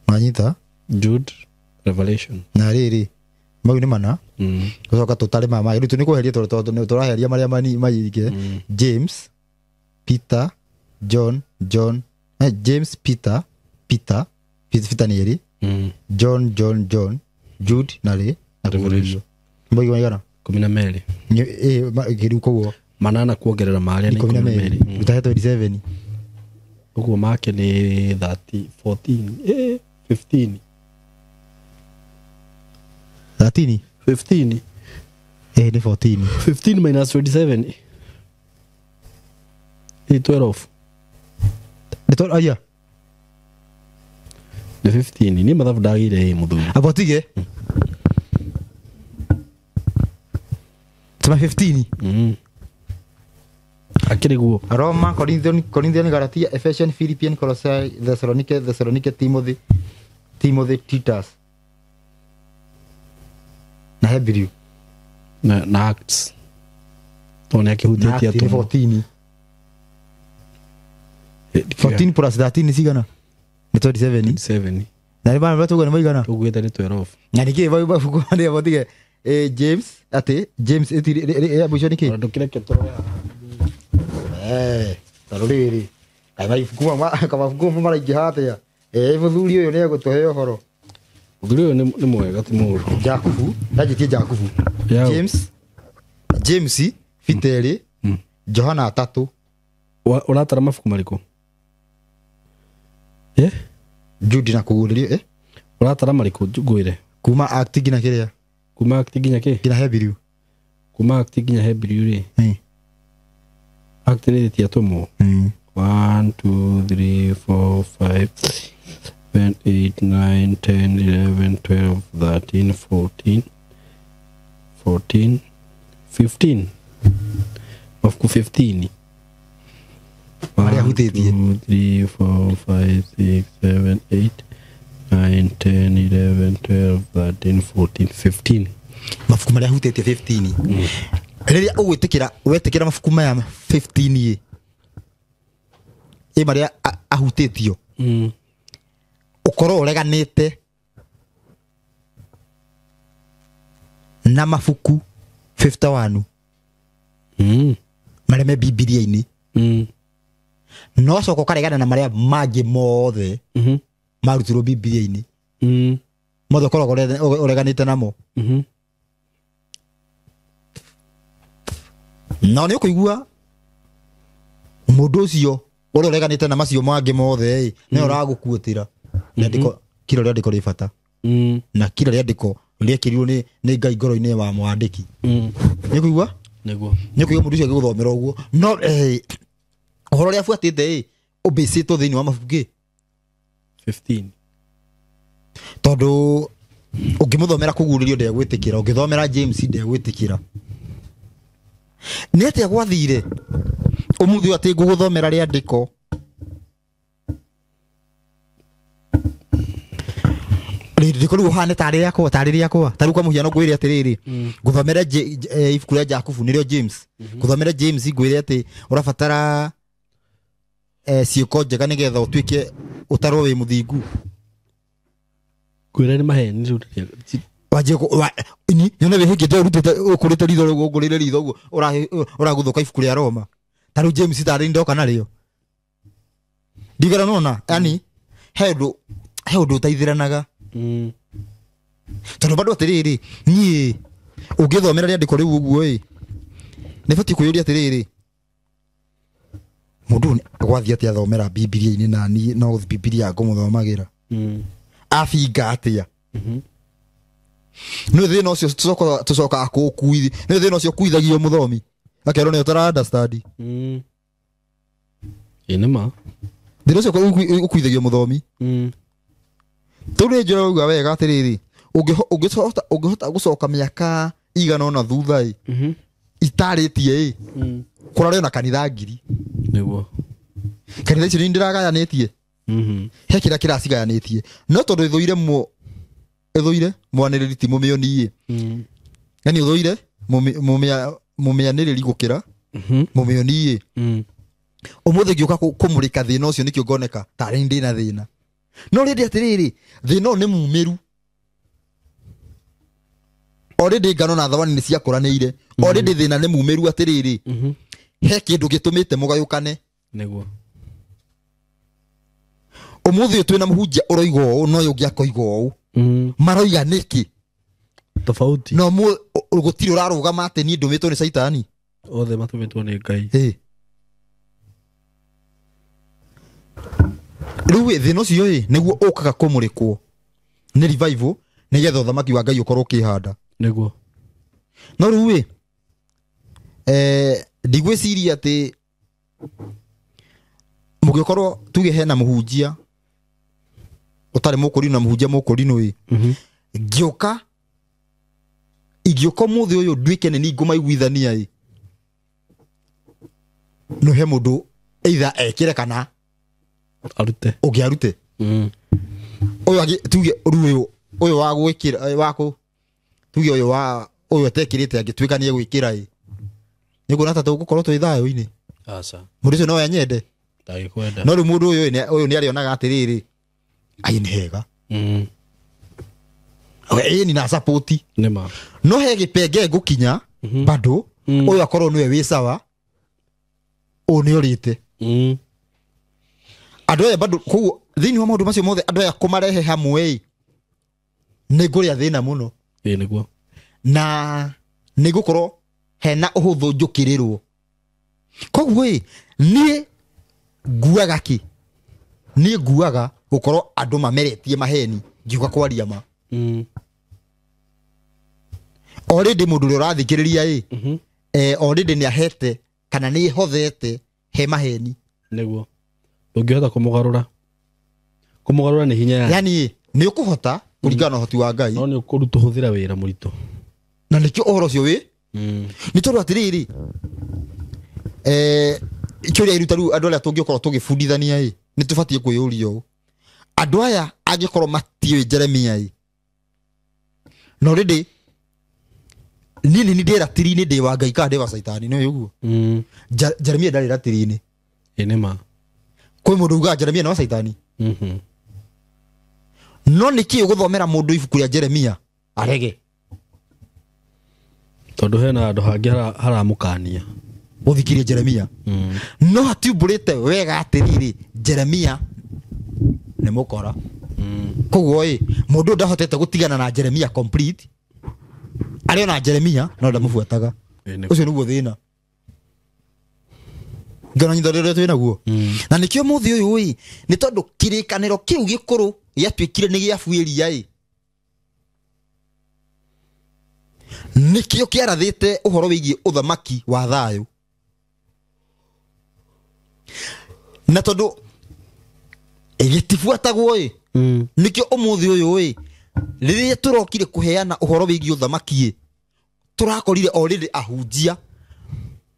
Manyita? Jude, Revelation. Na rĩrĩ mau nĩ mana. Gũcoka tũtare mama rĩu nĩ kweheria tondũ tũraheria marĩa mayike. James, Peter, John, John, James, Peter, Peter, Peter nĩ erĩ, John, John, John, Jude na rĩ na Revelation. Mau maigana? 12. Kĩrĩu koguo manana kuongerera marĩa nĩ 12. Gũtahe 27. Ũguo make nĩ 30, 14, 15. 13? 15. Nĩ 14. 15 minus 27 ni 12. Nĩ 12 aya. Nĩ 15. Ni mathabu ndagire mũthuri. Abotige. Tuma 15. Akĩrĩ guo. Roma, Corinthian, Galatia, Ephesians, Philippians, Colossae, Thessalonike, Thessalonike, Timothy, Timothy, Titus. Na Hebrew. Na Acts. Tondũ nĩ akĩhutĩtie atũmwo. 14. 14 plus 13 nĩ cigana? Nĩ 27. 27. Na nĩ bana tũguo nĩ maigana? Tũguĩte nĩ 12. Na nĩkĩ bau mabuku marĩa botige James atĩ James ĩtiri mũico nĩ kĩ? Ndũkĩreke tũrore haha. Tondũ rĩrĩ kaĩ mabuku kamabuku maraingĩha atĩa? Mũthuri ũyũ nĩ egũtũhe ũhoro. Mũthuri ũyũ nĩ mwega ti mũũru. Jakubu, ndanjĩtie Jakubu. James, James, Peter, Johana 3. Ũratara mabuku marĩkũ? Jude na kũguũrĩrio Ũratara marĩkũ ngwĩre? Kuma Act nginya kĩrĩa? Kuma Act nginya kĩ? Nginya Hebrew. Kuma Act nginya Hebrew rĩ. Act nĩ ti atũmwo. 1 2 3 4 5 7 8 9 10 11 12 13 14 14 15. Mabuku 15. Marĩa ahutĩtie. 2 3 4 5 6 7 8 9 10 11 12 13 14 15. Mabuku marĩa ahutĩtie 15. Rĩrĩa ũgwĩtĩkĩra wetĩkĩra mabuku maya 15 ĩ marĩa ahutĩtio ũkorwo ũreganĩte na mabuku 51 marĩa me Bibilia-inĩ. No coka ũkaregana na marĩa mangĩ mothe marutirwo Bibilia-inĩ. Mothe ũkoragwo ũreganĩte namo. No nĩ ũkũigua mũndũ ũcio ũrĩa ũreganĩte na macio mangĩ mothe ĩ nĩwe ũragũkuĩtĩra rĩandĩko kila rĩandĩko rĩ bata. Na kila rĩandĩko rĩekĩrirwo nĩ Ngai ngoro-inĩ wa mwandĩki. Nĩ ũkũigua? Nĩguo. Nĩ ũkũigua mũndũ ũcio agĩgũthomera ũguo. No ũhoro ũrĩa abuatĩte ĩ ũmbĩcĩtwo thĩinĩ wa mabuku kĩ? 15. Tondũ ũngĩmũthomera kũguũrĩrio ndegwĩtĩkĩra, ũngĩthomera James ndegwĩtĩkĩra. Nĩ atĩa gwathire Umuthi ũyũ atĩ ngũgũthomera rĩandĩko rĩandĩko rĩu ũhane tarĩ rĩakwa tarĩ rĩakwa ta rĩu kwa mũhiano ngwĩre atĩrĩrĩ ngũthomere ibuku rĩa Jakubu nĩrĩo James ngũthomere James ngwĩre atĩ ũrabatara ciĩko njega nĩgetha ũtuĩke ũtarwo wĩ mũthingu. Kwĩra nĩ maheni rĩu. Wanjie ini nyone wĩhĩngĩte ũrutĩte ũkũrĩte ritho rĩu ũngũrĩre ritho ũguo ũragũthũka ibuku rĩa Roma. Ta rĩu James tarĩ ndoka narĩo. Ndigera nona yani he ũndũ ũteithĩranaga. Tondũ bado atĩrĩrĩ niĩ ũngĩthomera rĩandĩko rĩu ũguo ĩ nĩ batiĩ kwĩyũria atĩrĩrĩ mũndũ gwathiĩ atĩa athomera Bibilia-inĩ na niĩ no Bibilia ngũmũthomagĩra. Abinga atĩa? Nĩ thĩna ũcio tũcokaga kũũkuithi nĩ thĩna ũcio ũkuithagio mũthomi akerwo nĩ ũtara understand. Ĩ nĩ ma. Thĩna ũcio ũkuithagio mũthomi. Tondũ nĩ njũra uga wega atĩrĩrĩ ũngĩhota gũcoka mĩaka igana ũna thutha ĩ itarĩtie ĩ kũrarĩ ona kanitha ngiri. Nĩguo. Kanitha icio nĩ ndĩragayanĩtie. He kĩrĩa kĩracigayanĩtie no tondũ ĩthũire mwanĩrĩri ti mũmĩoni ĩ yani ũthũire mũmĩanĩrĩri gũkĩra mũmĩoni ĩ ũmũthĩ ngĩũka kũmũrĩka thĩna ũcio nĩkĩo ngoneka tarĩ ndĩna thĩna. No rĩndĩ atĩrĩrĩ thĩna ũyũ nĩ mumĩru. Already ngano na thawani nĩ ciakũranĩire. Already thĩna nĩ mumĩru atĩrĩrĩ he kĩndũ gĩtũmĩte mũgayũkane. Nĩguo. Ũmũthĩ ũyũ twĩna mũhunjia ũroiga ũũ na ũyũ ũngĩ akoiga ũũ. Maroiga nĩkĩ? Tofauti. No gũtirĩ ũrarũgama atĩ niĩ ndũmĩtwo nĩ Caitani. Othe matũmĩtwo nĩ Ngai. Rĩu ĩ thĩna ũcio ĩ nĩguo ũkaga kũmũrĩkwo nĩ revival nĩgetha ũthamaki wa Ngai ũkorwo ũkĩhanda. Nĩguo. No rĩu ĩ ndigwĩciria atĩ mũngĩkorwo tuge hena mũhunjia ũtarĩ mũkũrinũ na mũhunjia mũkũrinũ ĩ ngĩũka ingĩũka ũmũthĩ ũyũ nduĩke nĩ niĩ ngũmaiguithania ĩ no he mũndũ either ekĩre kana arute ũngĩ arute. Ũyũ tuge rĩu ũyũ wa gwĩkĩra wa kũ tuge ũyũ wa ũyũ atekĩrĩte angĩtuĩka nĩ egwĩkĩra ĩ nĩkuona ta tũgũkorwo twĩ thayũ-inĩ. Aca. Mũndũ ũcio no anyende. Ndagĩkwenda. No rĩu mũndũ ũyũ nĩ arĩonaga atĩrĩrĩ ai nĩ hega. Ĩ ni na support. Nĩ ma. No he gĩpenge ngũkinya bado ũyũ akorwo nĩwe wĩ sawa ũyũ nĩ ũrĩte. Andũ aya bado koguo thĩinĩ wa maũndũ macio mothe andũ aya kũmarehe hamwe ĩ nĩ ngũrĩa thĩna mũno. Ĩ nĩguo. Na nĩ ngũkorwo hena ũhũthũ njũkĩrĩrwo. Koguo ĩ niĩ nguaga kĩ? Niĩ nguaga gũkorwo andũ mameretie maheni ngiuga kwaria ma. Already mũndũ ũrĩa ũrathikĩrĩria ĩ already nĩ ahete kana nĩ hothete he maheni. Nĩguo. Ndũngĩhota kũmũgarũra. Kũmũgarũra nĩ hinya. Yani nĩ ũkũhota kũringana na ũhoti wa Ngai. No nĩ ũkũrutũhũthĩra wĩra mũritũ. Na nĩkĩo ũhoro ũcio wĩ nĩ tondũ atĩrĩrĩ kĩũria iruta rĩu andũ arĩa tũngĩkorwo tũgĩbundithania ĩ nĩ tũbatiĩ kwĩyũria ũũ andũ aya angĩkorwo matiũĩ Jeremia ĩ no already niĩ nĩ ndĩ ratiri-inĩ ndĩ wa Ngai kana ndĩ wa Caitani nĩ ũguo. Jeremia ndarĩ ratiri-inĩ. Ĩ nĩ ma. Kwĩ mũndũ ugaga Jeremia nĩ wa Caitani. No nĩkĩ ũgũthomera mũndũ ibuku rĩa Jeremia arege? Tondũ hena handũ hangĩ haramũkania gũthikĩria Jeremia. No hatiumbũrĩte wega atĩrĩrĩ Jeremia nĩ mũkora. Koguo ĩ mũndũ ũyũ ndahotete gũtigana na Jeremia complete. Arĩ ona Jeremia no ndamũbuataga. Ũcio nĩguo thĩna. Ngona nyitho rĩrĩa twĩ naguo. Na nĩkĩo mũthĩ ũyũ ĩ nĩ tondũ kĩrĩkanĩro kĩu gĩkũrũ gĩatuĩkire nĩ gĩabuĩria ĩ nĩkĩo kĩarathĩte ũhoro wĩgiĩ ũthamaki wa thayũ. Na tondũ gĩtibuatagwo ĩ nĩkĩo ũmũthĩ ũyũ ĩ rĩrĩa tũrokire kũheana ũhoro wĩgiĩ ũthamaki ĩ tũrakorire already ahunjia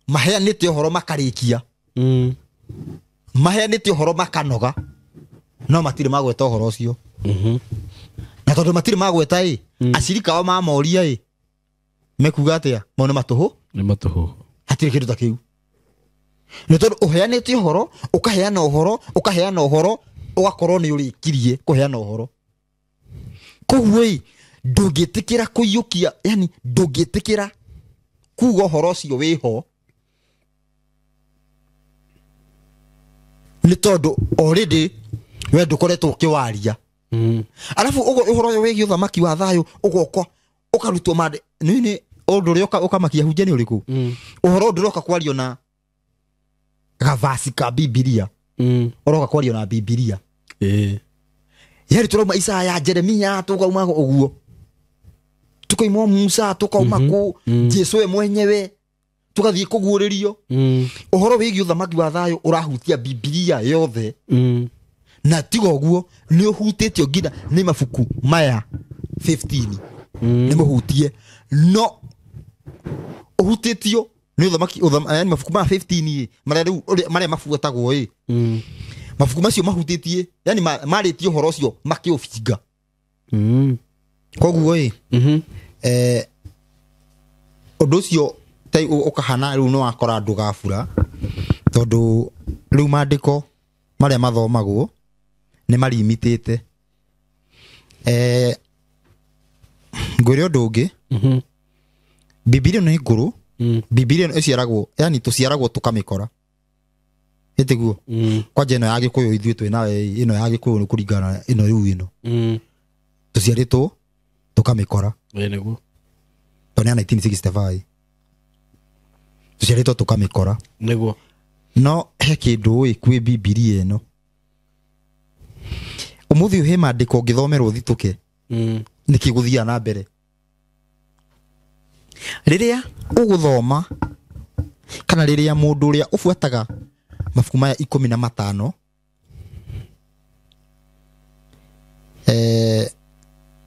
maheanĩte ũhoro makarĩkia. Maheanĩte ũhoro makanoga no matirĩ magweta ũhoro ũcio. Na tondũ matirĩ magweta ĩ, acirika ao mamoria ĩ, mekuga atĩa? Mau nĩ matũhũ. Nĩ matũhũ. Hatirĩ kĩndũ ta kĩu. Nĩ tondũ ũheanĩte ũhoro, ũkaheana ũhoro, ũkaheana ũhoro, ũgakorwo nĩ ũrĩkirie kũheana ũhoro. Koguo ĩ, ndũngĩtĩkĩra kũiyũkia, yani ndũngĩtĩkĩra kuga ũhoro ũcio wĩho, nĩ tondũ already we ndũkoretwo ũkĩwaria. Alafu ũhoro ũyũ wĩgiĩ ũthamaki wa thayũ ũgoka ũkarutwo mande nini ũndũ ũrĩa ũkamakia hunjia nĩ ũrĩkũ? Ũhoro ndũroka kwario na gavasi ka Bibilia. Ũroka kwario na Bibilia. Yari tũrauma Isaya, Jeremia, tũkauma ũguo, tukauma Musa, tukauma kũ Jesu we mwenyewe, tugathiĩ kũguũrĩrio. Ũhoro wĩgiĩ ũthamaki wa thayũ ũrahutia Bibilia yothe. Na tiga ũguo nĩ ũhutĩtio nginya nĩ mabuku maya 15. Nĩ mũhutie, no ũhutĩtio nĩ ũthamaki, yani mabuku maya 15 ĩ, marĩa rĩu marĩa mabuatagwo ĩ, mabuku macio mahutĩtie, yani marĩtie ũhoro ũcio makĩũbinga. Koguo ĩ, ũndũ ũcio ũkahana rĩu nĩ wakora andũ gabura, tondũ rĩu maandĩko marĩa mathomagwo nĩ marimitĩte. Ngwĩre ũndũ ũngĩ, Bibilia nĩ ngũrũ. Bibilia ĩciaragwo, yani tũciaragwo tũkamĩkora. Ĩtiguo? Kwanja ĩno ya Gĩkũyũ ithuĩ twĩ nayo ĩno ya Gĩkũyũ nĩ kũringana na ĩno rĩu ĩno. Tũciarĩtwo tũkamĩkora. Nĩguo. Tondũ nĩ ya 1965. Tũciarĩtwo tũkamĩkora. Nĩguo. No he kĩndũ ĩ kwĩ Bibilia ĩno. Ũmũthĩ ũyũ he maandĩko ũngĩthomerwo ũthitũke. Nĩkĩ gũthiaga na mbere? Rĩrĩa ũgũthoma kana rĩrĩa mũndũ ũrĩa ũbuataga mabuku maya 15,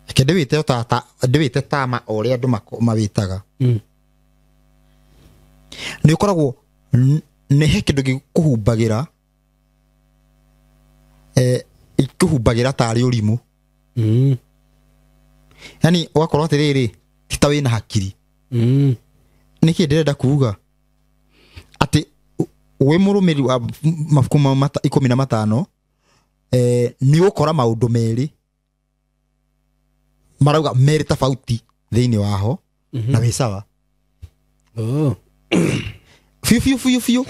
reke ndĩwĩte ndĩwĩte tama o ũrĩa andũ mawĩtaga. Nĩ ũkoragwo nĩ he kĩndũ gĩkũhumbagĩra, gĩkũhumbagĩra tarĩ ũrimũ. Yani ũgakorwo atĩrĩrĩ, ti ta wĩna hakiri. Nĩkĩ ndĩrenda kuga? Atĩ wĩ mũrũmĩrĩri wa mabuku mau 15, nĩ ũgũkora maũndũ merĩ marauga merĩ tofauti thĩinĩ waho, na wĩ sawa. Biũ biũ biũ biũ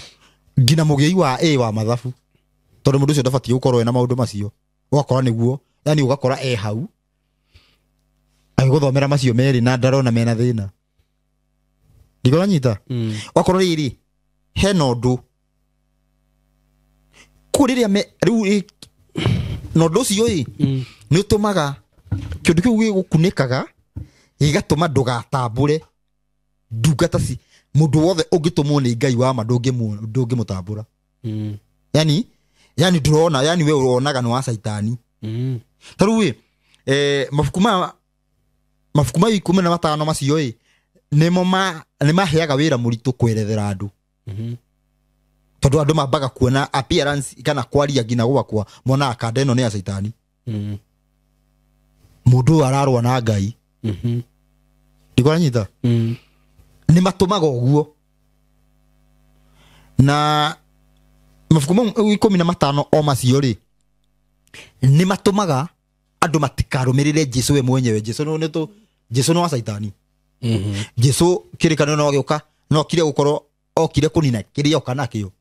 nginya mũgĩi wa A wa mathabu, tondũ mũndũ ũcio ndabatiĩ gũkorwo ena maũndũ macio, ũgakora nĩguo, yani ũgakora e hau agĩgũthomera macio merĩ na ndarona mena thĩna. Ndigũranyita? Wakorwo rĩrĩ hena ũndũ kũu rĩrĩa rĩu na ũndũ ũcio ĩ, nĩ ũtũmaga kĩndũ kĩu gĩgũkunĩkaga gĩgatũma ndũgatambũre ndungata ci mũndũ wothe ũngĩtũmwo nĩ Ngai wa ma ndũngĩmũtambũra. Yani ndũrona, yani we ũronaga nĩ wa caitani. Ta rĩu ĩ, mabuku ma 15 macio ĩ, nĩmo nĩ maheaga wĩra mũritũ kwerethera andũ. Tondũ andũ mambaga kuona appearance kana kwaria nginya gwakwa monaga kanda ĩno nĩ ya caitani. Mũndũ ũyũ ararũa na Ngai. Ndikũranyita? Nĩ matũmaga ũguo. Na mabuku mau 15 o macio rĩ, nĩ matũmaga andũ matikarũmĩrĩre Jesu we mwenyewe. Jesu nĩ Jesu nĩ wa caitani. Jesu kĩrĩkanĩro no gĩũka, no kire gũkorwo okire kũnina kĩrĩa oka nakĩo.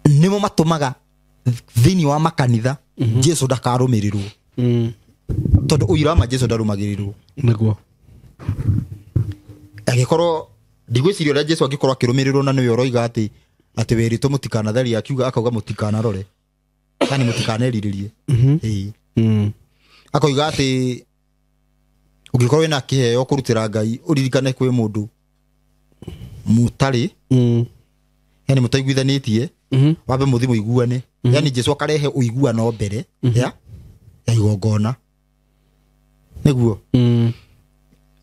Nĩmo matũmaga thĩinĩ wa makanitha Jesu ndakarũmĩrĩrwo. Tondũ ũira wa Jesu ndarũmagĩrĩrwo. Nĩguo. Angĩkorwo ndigwĩciria ũrĩa Jesu angĩkorwo akĩrũmĩrĩrwo na nĩwe ũroiga atĩ wĩrĩtwo mũtikanatharie, akiuga akauga mũtikanarore, yani mũtikanerirĩrie. Akoiga atĩ ũngĩkorwo wĩna kĩheo kũrutĩra Ngai, ũririkane kwĩ mũndũ mũtarĩ, yani mũtaiguithanĩtie, wambe mũthiĩ mũiguane. Yani Jesu akarehe ũiguano mbere ya igongona. Nĩguo.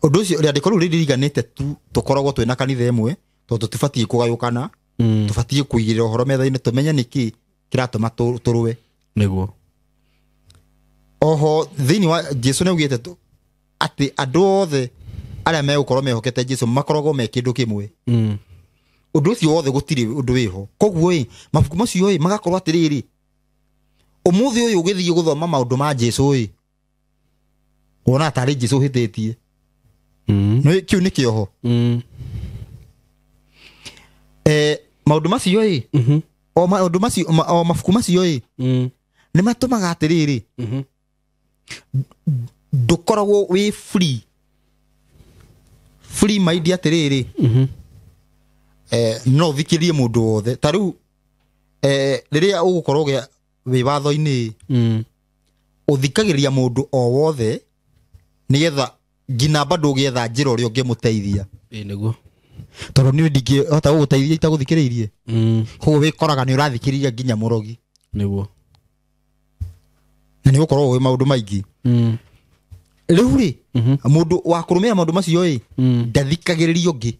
Ũndũ ũcio rĩandĩko rĩu rĩririganĩte tu, tũkoragwo twĩna kanitha ĩmwe, Tondũ tũtibatiĩ kũgayũkana, tũbatiĩ kũigĩrĩra ũhoro metha-inĩ tũmenye nĩkĩ kĩratũma tũrũe. Nĩguo. Oho thĩinĩ wa Jesu nĩ augĩte atĩ andũ othe arĩa megũkorwo mehokete Jesu makoragwo me kĩndũ kĩmwe. Ũndũ ũcio wothe gũtirĩ ũndũ wĩho. Koguo ĩ mabuku macio ĩ magakorwo atĩrĩrĩ, ũmũthĩ ũyũ ũgĩthiĩ gũthoma maũndũ ma Jesu ĩ wona tarĩ Jesu ũhĩtĩtie. Nĩ kĩu nĩ kĩoho. Maũndũ macio ĩ o maũndũ macio o mabuku macio ĩ nĩ matũmaga atĩrĩrĩ ndũkoragwo wĩ free mind atĩrĩrĩ no ũthikĩrie mũndũ wothe. Ta rĩu rĩrĩa ũgũkorwo wĩ watho-inĩ ũthikagĩrĩria mũndũ o wothe nĩgetha nginya bado ũgĩetha njĩra ũrĩa ũngĩmũteithia. Nĩguo. Tondũ niĩ ndingĩhota gũgũteithia itagũthikĩrĩirie. Koguo wĩkoraga nĩ ũrathikĩrĩria nginya mũrogi. Nĩguo. Na nĩ ũgũkorwo ũĩ maũndũ maingĩ. Rĩu rĩ mũndũ wa kũrũmĩrĩra maũndũ macio ĩ ndathikagĩrĩria ũngĩ.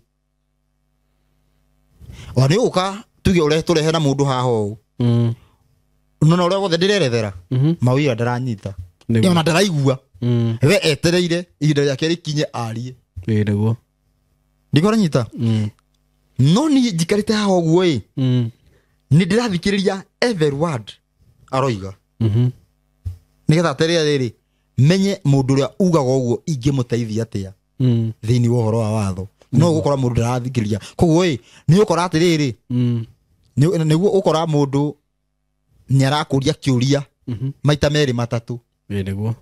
Ona nĩ ũgũka tuge ũrehe tũrehe na mũndũ haha ũũ. Nona ũrĩa wothe ndĩrerethera mawĩra ndaranyita. Ona ndaraigua. We etereire ihinda rĩake rĩkinye arie. Nĩguo. Ndikũranyita. No niĩ njikarĩte haha ũguo ĩ nĩ ndĩrathikĩrĩria every word aroiga. Nĩgetha atĩrĩrĩ rĩrĩ menye mũndũ ũrĩa ugaga ũguo ingĩmũteithia atĩa thĩinĩ wa ũhoro wa watho. No ũgũkora mũndũ ndarathikĩrĩria. Koguo ĩ nĩ ũkora atĩrĩrĩ nĩguo ũkora mũndũ nĩ arakũria kĩũria maita merĩ matatũ. Nĩguo.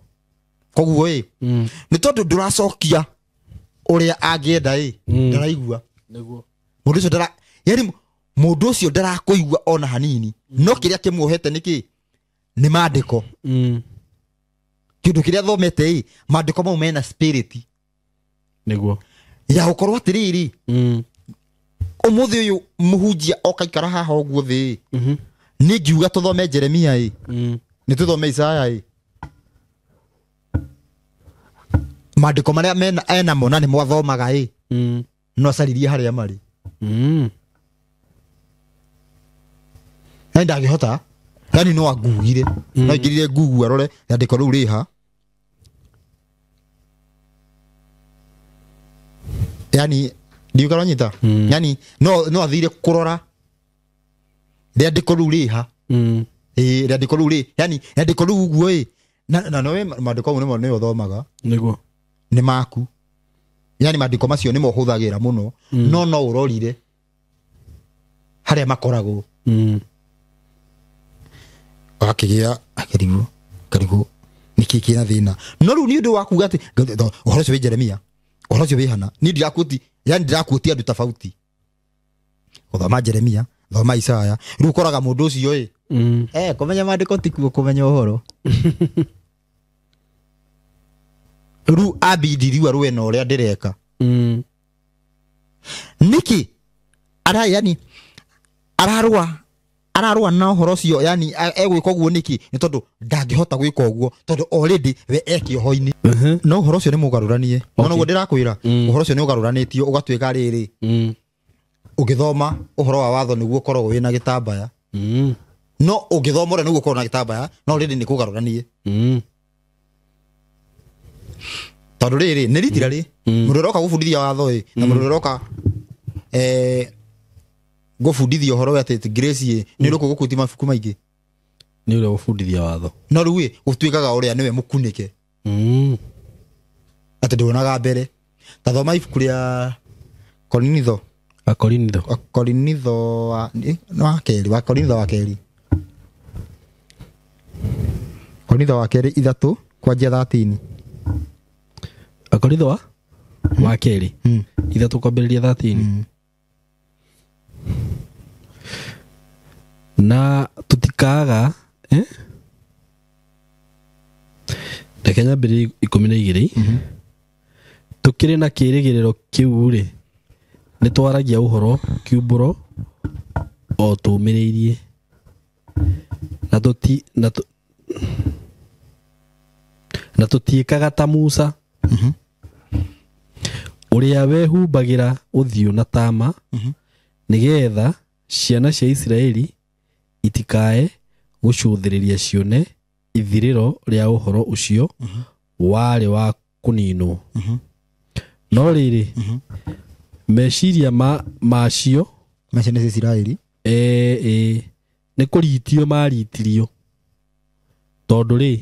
Koguo ĩ nĩ tondũ ndũracokia ũrĩa angĩenda ĩ ndaraigua. Nĩguo. Mũndũ ũcio ndara yani mũndũ ũcio ndarakũigua ona hanini. No kĩrĩa kĩmuohete nĩkĩ? Nĩ maandĩko. Kĩndũ kĩrĩa thomete ĩ maandĩko mau mena spirit. Nĩguo. Ya gũkorwo atĩrĩrĩ ũmũthĩ ũyũ mũhunjia okaikara haha ũguo thĩ nĩ ngiuga tũthome Jeremia ĩ nĩ tũthome Isaya ĩ maandĩko marĩa mena enamo na nĩ mwathomaga ĩ no acaririe harĩa marĩ. Na ndangĩhota yani no angugire no aingĩrire Google arore rĩandĩko rĩu rĩha yani ndiũkaranyita yani no athire kũrora rĩandĩko rĩu rĩha rĩandĩko rĩu rĩ yani rĩandĩko rĩu ũguo ĩ na nowe maandĩko mau nĩmo nĩwe ũthomaga. Nĩguo. Nĩ maku yani maandĩko macio nĩmo ũhũthagĩra mũno no ũrorire harĩa makoragwo. Akĩgĩa akĩrigwo karigwo nĩkĩ kĩna thĩna. No rĩu nĩ ũndũ wa kuga atĩ ũhoro ũcio wĩ Jeremia ũhoro ũcio wĩ hana niĩ ndirakuoti yani ndirakuotia andũ tofauti. Gũthoma Jeremia thoma Isaya rĩu ũkoraga mũndũ ũcio ĩ kũmenya maandĩko tikuo kũmenya ũhoro. Rĩu ambindiriwa rũe na ũrĩa ndĩreka. Nĩkĩ ara yani ararũa na ũhoro ũcio yani egwĩka ũguo nĩkĩ? Nĩ tondũ ndangĩhota gwĩka ũguo tondũ already we e kĩoho-inĩ. No ũhoro ũcio nĩ mũgarũranie. No noguo ndĩrakwĩra ũhoro ũcio nĩ ũgarũranĩtio ũgatuĩka rĩrĩ ũgĩthoma ũhoro wa watho nĩguo ũkoragwo wĩna gĩtambaya. No ũngĩthoma ũrĩa nĩguo ũkoragwo na gĩtambaya no rĩrĩ nĩ kũgarũranie. Tondũ rĩrĩ nĩ ritira rĩ mũndũ ũroka gũbundithia watho ĩ na mũndũ ũroka gũbundithia ũhoro wa atĩ grace ĩ nĩ ũrĩkũ gũkuti mabuku maingĩ. Nĩ ũrĩa gũbundithia watho. No rĩu ĩ gũtuĩkaga ũrĩa nĩwe mũkunĩke. Atĩ nduonaga mbere. Ta thoma ibuku rĩa Korinitho. Akorinitho. Akorinitho wa kerĩ wa Korinitho wa kerĩ. Korinitho wa kerĩ 3 kwanjia 13. Akorinitho wa kerĩ 3 kwambĩrĩria 13. Na tutikaga reke nyambĩrĩrie 12. Tũkĩrĩ na kĩĩrĩgĩrĩro kĩu rĩ nĩ twaragia ũhoro kiumbũro o tũũmĩrĩirie na tũtiĩkaga ta Musa Ũrĩa wehumbagĩra ũthiũ na tama nĩgetha ciana cia Isiraeli itikae gũcũthĩrĩria cione ithirĩro rĩa ũhoro ũcio warĩ wa kũninwo. No rĩrĩ, meciria macio Meciria cia Isiraeli nĩ kũritio maritirio, tondũ rĩ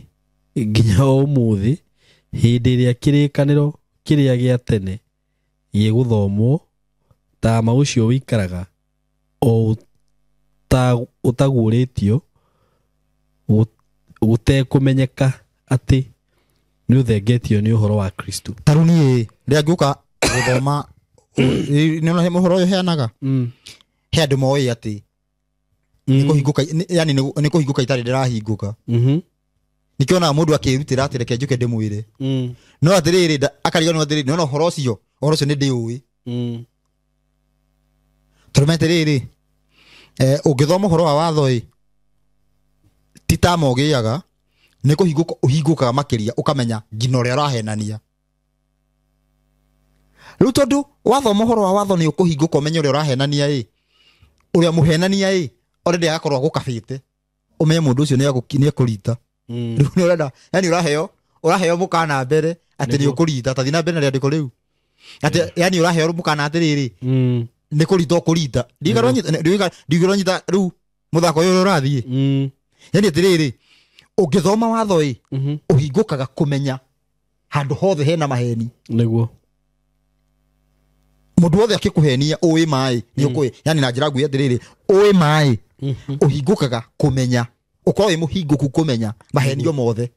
nginya o ũmũthĩ hĩndĩ ĩrĩa kĩrĩkanĩro kĩrĩa gĩa tene gĩgũthomwo, tama ũcio ũikaraga o ũtaguũrĩtio gũtekũmenyeka atĩ nĩ ũthengetio nĩ ũhoro wa Kristo. Ta rĩu niĩ rĩrĩa ngũka gũthoma nĩ ũhoro ũyũ heanaga, he andũ moĩ atĩ nĩ kũhingũka, yani nĩ kũhingũka itarĩ ndĩrahingũka. Nĩkĩonaga mũndũ akĩrutĩra atĩ reke njũke ndĩmwĩre, no atĩrĩrĩ akariganĩrwo atĩrĩrĩ, nĩona ũhoro ũcio nĩ ndĩũĩ. Tondũ atĩrĩrĩ, ũngĩthoma ũhoro wa watho ĩ, ti tama ũgĩaga, nĩ kũhingũka ũhingũkaga makĩria ũkamenya nginya ũrĩa ũrahenania. Rĩu tondũ wathoma ũhoro wa watho nĩ ũkũhingũka ũmenye ũrĩa ũrahenania ĩ, ũrĩa mũhenania ĩ, already agakorwo agũkabĩte, ũmenye mũndũ ũcio nĩ ekũrita. Rĩu nĩ ũrenda, yani ũraheo mũkana mbere atĩ nĩ ũkũrita. Ta thiĩ na mbere na rĩandĩko rĩu atĩ yani ũraheo mũkana atĩrĩrĩ, nĩ kũrita ũkũrita. Ndiũranyita rĩu mũthako ũyũ ũrathiĩ. Yani atĩrĩrĩ, ũngĩthoma watho ĩ, ũhingũkaga kũmenya handũ hothe hena maheni. Nĩguo mũndũ wothe akĩkũhenia ũĩ maĩ nĩ ũkũĩ, yani na njĩra nguhĩ atĩrĩrĩ, ũĩ maĩ ũhingũkaga kũmenya, ũkorwo wĩ mũhingũku kũmenya mahenio mothe.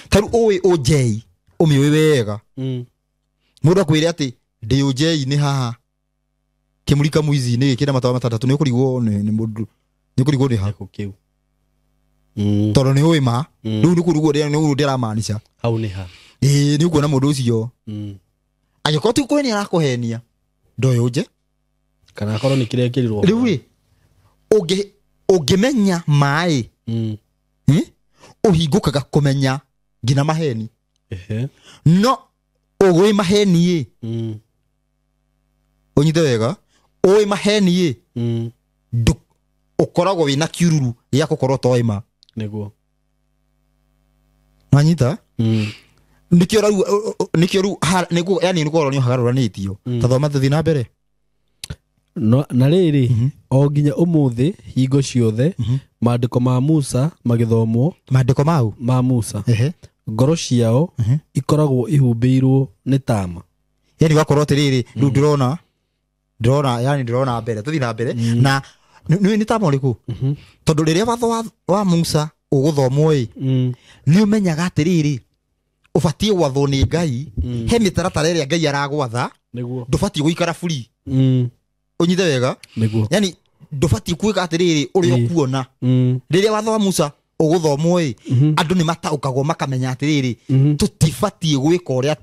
Ta rĩu ũĩ ũnjei ũmĩũĩ wega, mũndũ akwĩre atĩ ndĩ ũnjei-inĩ haha kĩmũrika mwizi-inĩ gĩkĩ na matawa matandatũ, nĩ ũkũrigwo nĩ mũndũ, nĩ ũkũrigwo nĩ ha kĩu, tondũ nĩ ũĩ ma. Rĩu nĩ kũrigwo nĩ ndĩramaanisha hau nĩ ha. Ĩĩ, nĩ ũkuona mũndũ ũcio angĩkorwo ti kũhenia arakũhenia, ndoĩ ũnje kana akorwo nĩ kĩrekĩrirwo. Rĩu rĩ, ũngĩmenya maĩ, ũhingũkaga kũmenya nginya maheni. No ũĩ maheni ĩ, ũnyite wega, ũĩ maheni ĩ, ũkoragwo wĩna kiururu gĩa gũkorwo toĩ ma. Nĩguo wanyita? Nĩkĩo rĩu, nĩkĩo rĩu nĩguo, yani nĩguo nĩ ũhagarũranĩtio. Ta thoma tũthiĩ na mbere. Na rĩrĩ, o nginya ũmũthĩ hingo ciothe maandĩko ma Musa magĩthomwo, maandĩko mau ma Musa, ngoro ciao ikoragwo ihumbĩirwo nĩ tama. Yani wakorwo atĩrĩrĩ, rĩu ndĩrona yani ndĩrona mbere, tũthiĩ na mbere. Na nĩ tama ũrĩkũ? Tondũ rĩrĩa watho wa Musa ũgũthomwo ĩ, nĩ ũmenyaga atĩrĩrĩ, ũbatiĩ gwathwo nĩ Ngai, he mĩtaratara ĩrĩa Ngai aragwatha, ndũbatiĩ gũikara buri. Ũnyite wega? Yani ndũbatiĩ gwĩka atĩrĩrĩ ũrĩa ũkuona. Rĩrĩa watho wa Musa ũgũthomwo ĩ, andũ nĩ mataũkagwo makamenya atĩrĩrĩ, tũtibatiĩ gwĩka ũrĩa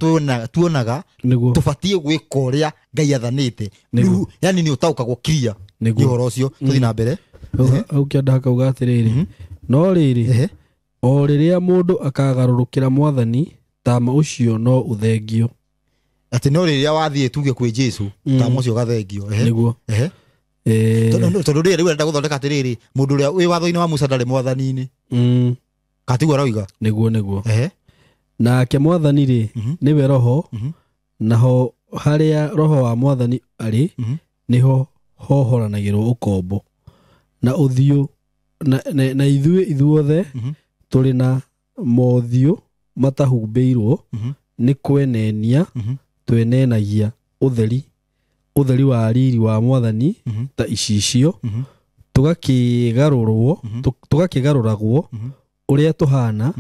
tuonaga, tũbatiĩ gwĩka ũrĩa Ngai athanĩte. Rĩu yani nĩ ũtaũkagwo clear nĩ ũhoro ũcio. Tũthiĩ na mbere. Hau kĩanda hakauga atĩrĩrĩ, no rĩrĩ, o rĩrĩa mũndũ akagarũrũkĩra Mwathani, tama ũcio no ũthengio. Atĩ no rĩrĩa wathiĩ tuge kwĩ Jesũ, tama ũcio ũgathengio. Nĩguo. Tondũ rĩrĩa rĩu arenda gũthondeka atĩrĩrĩ, mũndũ ũrĩa wĩ watho-inĩ wa Musa ndarĩ mwathani-inĩ. Katiguo arauga. Nĩguo, nĩguo. Nake Mwathani rĩ, nĩwe Roho, naho harĩa Roho wa Mwathani arĩ, nĩho hohoranagĩrwo ũkombo. Na ũthiũ na ithuĩ ithuothe tũrĩ na mothiũ matahumbĩirwo nĩ kwenenia twenenagia ũtheri wa riri wa Mwathani ta icicio, tũgakĩgarũragwo ũrĩa tũhana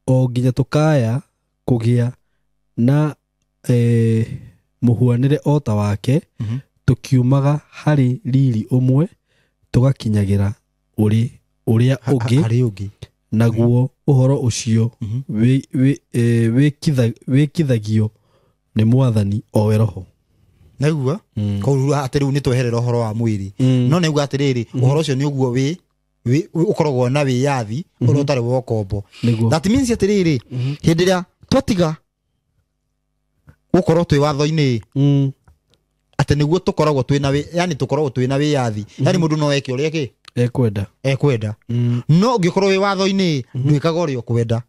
o nginya tũkaya kũgĩa na mũhuanĩre o ta wake, tũkiumaga harĩ riri ũmwe tũgakinyagĩra ũrĩa ũngĩ, naguo ũhoro ũcio wĩkithagio nĩ Mwathani o we Roho. Naigua koguo atĩ rĩu nĩ tweherera ũhoro wa mwĩrĩ, no nĩuga atĩrĩrĩ, ũhoro ũcio nĩ ũguo wĩ ũkoragwo na wĩyathi ũrĩa ũtarĩ wa ũkombo. That means atĩrĩrĩ, hĩndĩ ĩrĩa twatiga Gũkorwo twĩ watho-inĩ atĩ nĩguo tũkoragwo twĩna yani tũkoragwo twĩna wĩyathi. Yani mũndũ no eke ũrĩa kĩ ekwenda. Ekwenda. No ũngĩkorwo wĩ watho-inĩ ndwĩkaga ũrĩa ũkwenda.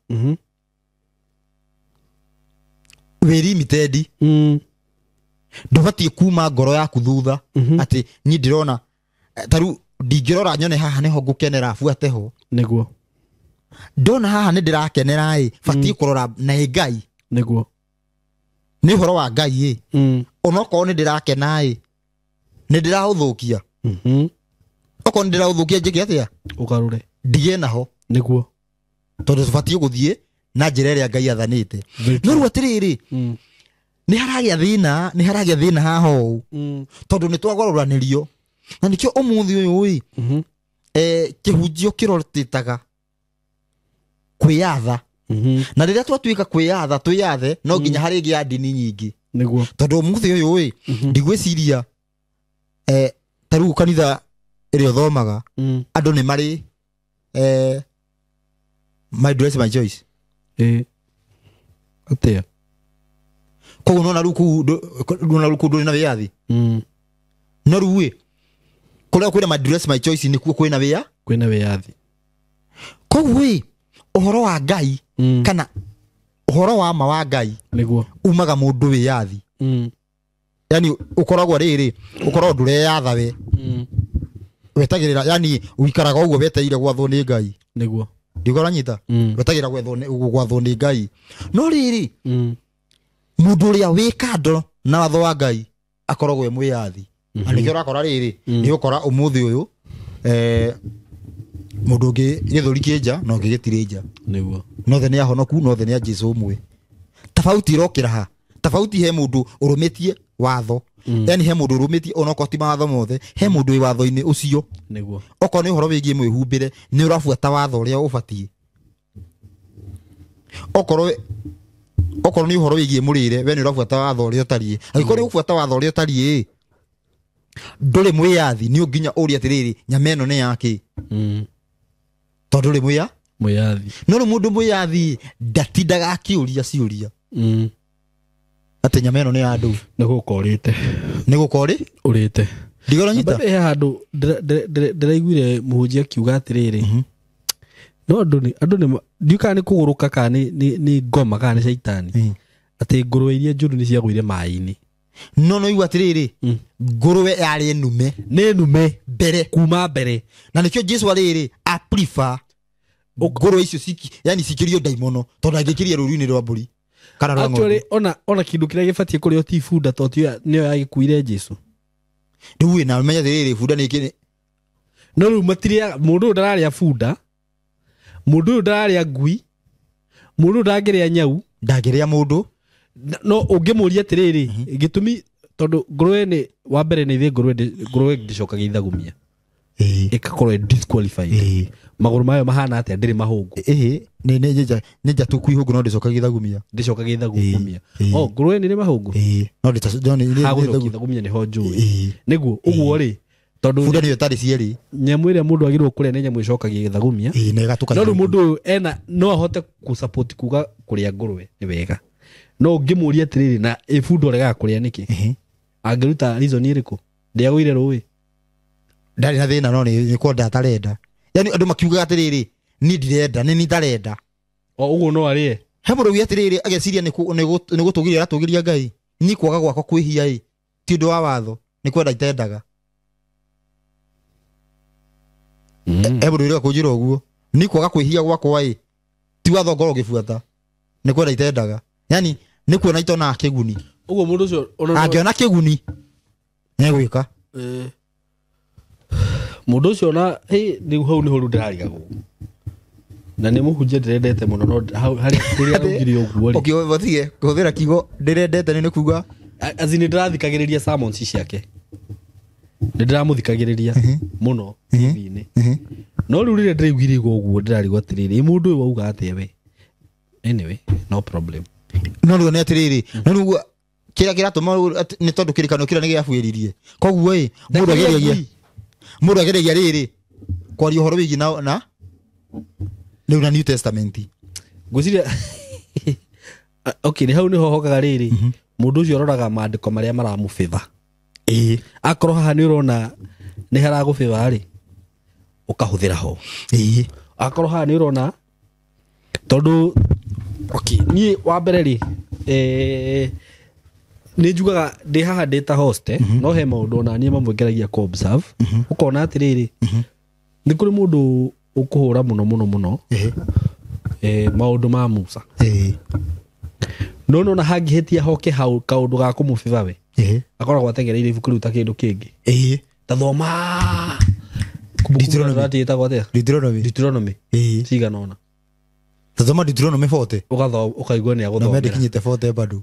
Wĩ limited. Ndũbatiĩ kuma ngoro yaku thutha atĩ niĩ ndĩrona ta rĩu ndingĩrora nyone haha nĩho ngũkenera buate ho. Nĩguo. Ndona haha nĩ ndĩrakenera ĩ batiĩ kũrora na ĩ Ngai. Nĩguo. Nĩ ũhoro wa Ngai ĩ. Onokorwo nĩ ndĩrakena ĩ nĩ ndĩraũthũkia. Okorwo nĩ ndĩraũthũkia njĩke atĩa? Ũgarũre. Ndige naho. Nĩguo. Tondũ tũbatiĩ gũthiĩ na njĩra ĩrĩa Ngai athanĩte. No rĩu atĩrĩrĩ nĩ haragĩa thĩna, nĩ haragĩa thĩna haha ũũ. Tondũ nĩ twagũrũranĩrio. Na nĩkĩo ũmũthĩ ũyũ ĩ kĩhunjio kĩrotĩtaga kwĩyatha. Na rĩrĩa twatuĩka kwĩyatha twĩyathe no nginya harĩgĩa ndini nyingĩ. Nĩguo. Tondũ ũmũthĩ ũyũ ĩ ndigwĩciria ta rĩu kanitha ĩrĩa ũthomaga andũ nĩ marĩ my dress my choice. Atĩa? Koguo nona rĩu kũu ndũrĩ na wĩyathi. No rĩu ĩ kũrĩa kwĩna my dress my choice nĩkuo kwĩna wĩya? Kwĩna wĩyathi. Koguo ĩ ũhoro wa Ngai kana ũhoro wa ma wa Ngai nĩguo umaga mũndũ wĩyathi. Yani ũkoragwo rĩrĩ ũkoragwo ndũreyatha we. Wetagĩrĩra yani ũikaraga ũguo wetereire gwathwo nĩ Ngai. Nĩguo. Ndiũĩ ũranyita? Wetagĩrĩra gwathwo nĩ Ngai. No rĩrĩ mũndũ ũrĩa wĩ kando na watho wa Ngai akoragwo e mwĩyathi. Na nĩkĩo ũrakora rĩrĩ nĩ ũkora ũmũthĩ ũyũ mũndũ ũngĩ gĩthũri kĩ nja na ũngĩ gĩtirĩ nja. Nĩguo. Nothe nĩ ahonoku nothe nĩ a Jesũ ũmwe. Tofauti ĩrokĩra ha? Tofauti he mũndũ ũrũmĩtie watho. Yani he mũndũ ũrũmĩtie onokorwo ti mawatho mothe, he mũndũ wĩ watho-inĩ ũcio. Nĩguo. Okorwo nĩ ũhoro wĩgiĩ mwĩhumbĩre nĩ ũrabuata watho ũrĩa ũbatiĩ. Okorwo nĩ ũhoro wĩgiĩ mũrĩre we nĩ ũrabuata watho ũrĩa ũtariĩ. Angĩkorwo nĩ ũbuata watho ũrĩa ũtariĩ ndũrĩ mwĩyathi nĩ nginya ũrie atĩrĩrĩ nyama ĩno nĩ yakĩ. Tondũ ndũrĩ mwĩyathi. No rĩu mũndũ mwĩyathi ndatindaga akĩũria ciũria. Atĩ nyama ĩno nĩ ya andũ. Nĩ gũka ũrĩte. Nĩ gũka ũrĩte. Ndiga ũranyita? He handũ ndĩraiguire mũhunjia akiuga atĩrĩrĩ no andũ nĩ ndiũĩ kana nĩ kũgũrũka kana nĩ ngoma kana nĩ caitani atĩ ngũrwe iria njũru nĩ ciagũire maĩ-inĩ. No no igua atĩrĩrĩ ngũrwe yarĩ nume. Nĩ nume mbere kuma mbere. Na nĩkĩo Jesũ arĩrĩ a prefer ngũrwe icio yani cikĩrio ndaimono tondũ angĩkĩria rũru-inĩ rwa mbũri kana rwa ng'ombe. Actually ona kĩndũ kĩrĩa gĩbatiĩ kũrĩo ti bunda tondũ nĩyo yagĩkuire Jesũ. Rĩu na menya atĩrĩrĩ bunda nĩ kĩ. No rĩu matirĩaga mũndũ ũyũ ndararĩa bunda, mũndũ ũyũ ndararĩa ngui, mũndũ ũyũ ndangĩrĩa nyau, ndangĩrĩa mũndũ. No ũngĩmũria atĩrĩrĩ gĩtũmi tondũ ngũrwe nĩ wa mbere nĩ ithe ngũrwe ndĩcokagia ithagumia. Ĩgakorwo disqualified. Magũrũ mayo mahana atĩa ndĩrĩ mahũngũ. Nĩ njatũku ihũngũ no ndĩcokagia ithagumia. Ndĩcokagia ithagumia. O ngũrwe nĩ ĩrĩ mahũngũ. No ndĩcokagia ithagumia nĩho njũĩ. Nĩguo ũguo rĩ tondũ bunda nĩyo ĩtarĩ cierĩ. Nyamũ ĩrĩa mũndũ agĩrĩirwo kũrĩa nĩ nyamũ ĩcokagia gĩthagumia. Na ĩgatũkana. No rĩu mũndũ ũyũ ena no ahote gũ-support kuga kũrĩa ngũrwe nĩ wega. No ũngĩmũria atĩrĩrĩ na ĩ bunda ũregaga kũrĩa nĩkĩ? Angĩruta reason ĩrĩkũ? Ndĩagũire rũĩ. Ndarĩ na thĩna no nĩ kwenda atarenda. Yani andũ makiugaga atĩrĩrĩ niĩ ndirenda nĩ niĩ ndarenda. O ũguo no arĩe. He mũndũ uge atĩrĩrĩ ageciria nĩ gũtũgĩria aratũgĩria Ngai. Niĩ kwaga gwakwa kwĩhia ĩ ti ũndũ wa watho nĩ kwenda itendaga. He mũndũ ũrĩa kũnjĩra ũguo niĩ kwaga kwĩhia gwakwa ĩ ti watho ngorwo ngĩbuata nĩ kwenda itendaga. Yani nĩ kuona itonaga kĩguni. Ũguo mũndũ ũcio angĩona kĩguni nĩegwĩka. Mũndũ ũcio ona rĩu hau nĩho rĩu ndĩrarigagwo. Na nĩ mũhunjia ndĩrendete mũno no harĩ rĩrĩa araugire ũguo rĩ. Ũkĩhũthĩra kũhũthĩra kiugo ndĩrendete nĩ kuga as in ndĩrathikagĩrĩria sermons ciake. Nĩ ndĩramũthikagĩrĩria mũno TV-inĩ. No rĩu rĩrĩa ndĩraiguire ũguo ndĩrarigwo atĩrĩrĩ mũndũ ũyũ auga atĩa we. Anyway, no problem. No rĩu nĩ atĩrĩrĩ no rĩu kĩrĩa kĩratũma nĩ tondũ kĩrĩkanĩro kĩrĩa nĩ gĩabuĩririe. Koguo ĩ mũndũ ageragia rĩrĩ kwaria ũhoro wĩgiĩ na rĩu na New Testament. Ngwĩciria okay nĩ hau nĩho hokaga rĩrĩ Mũndũ ũcio aroraga maandĩko marĩa maramũbĩtha. Akorwo haha nĩ ũrona nĩ haragũbĩtha rĩ, ũkahũthĩra ho. Akorwo haha nĩ ũrona tondũ okay, niĩ wa mbere rĩ, nĩ njugaga ndĩ haha ndĩ ta host, no he maũndũ ona niĩ mamwe ngeragia kũ observe. Ũkona atĩrĩrĩ, nĩ kũrĩ mũndũ ũkũhũra mũno mũno mũno maũndũ ma Musa. No nona hangĩhĩtia hoke hau kaũndũ ga kũmũbĩtha we, akoragwo atengereire ibuku rĩu ta kĩndũ kĩngĩ. Ta thoma Deuteronomy. Ĩtagwo atĩa? Deuteronomy. Deuteronomy. Cigana ũna. Tathoma Deuteronomy 40. Ũkaigua nĩ Na agũthomera. mende 40 bado.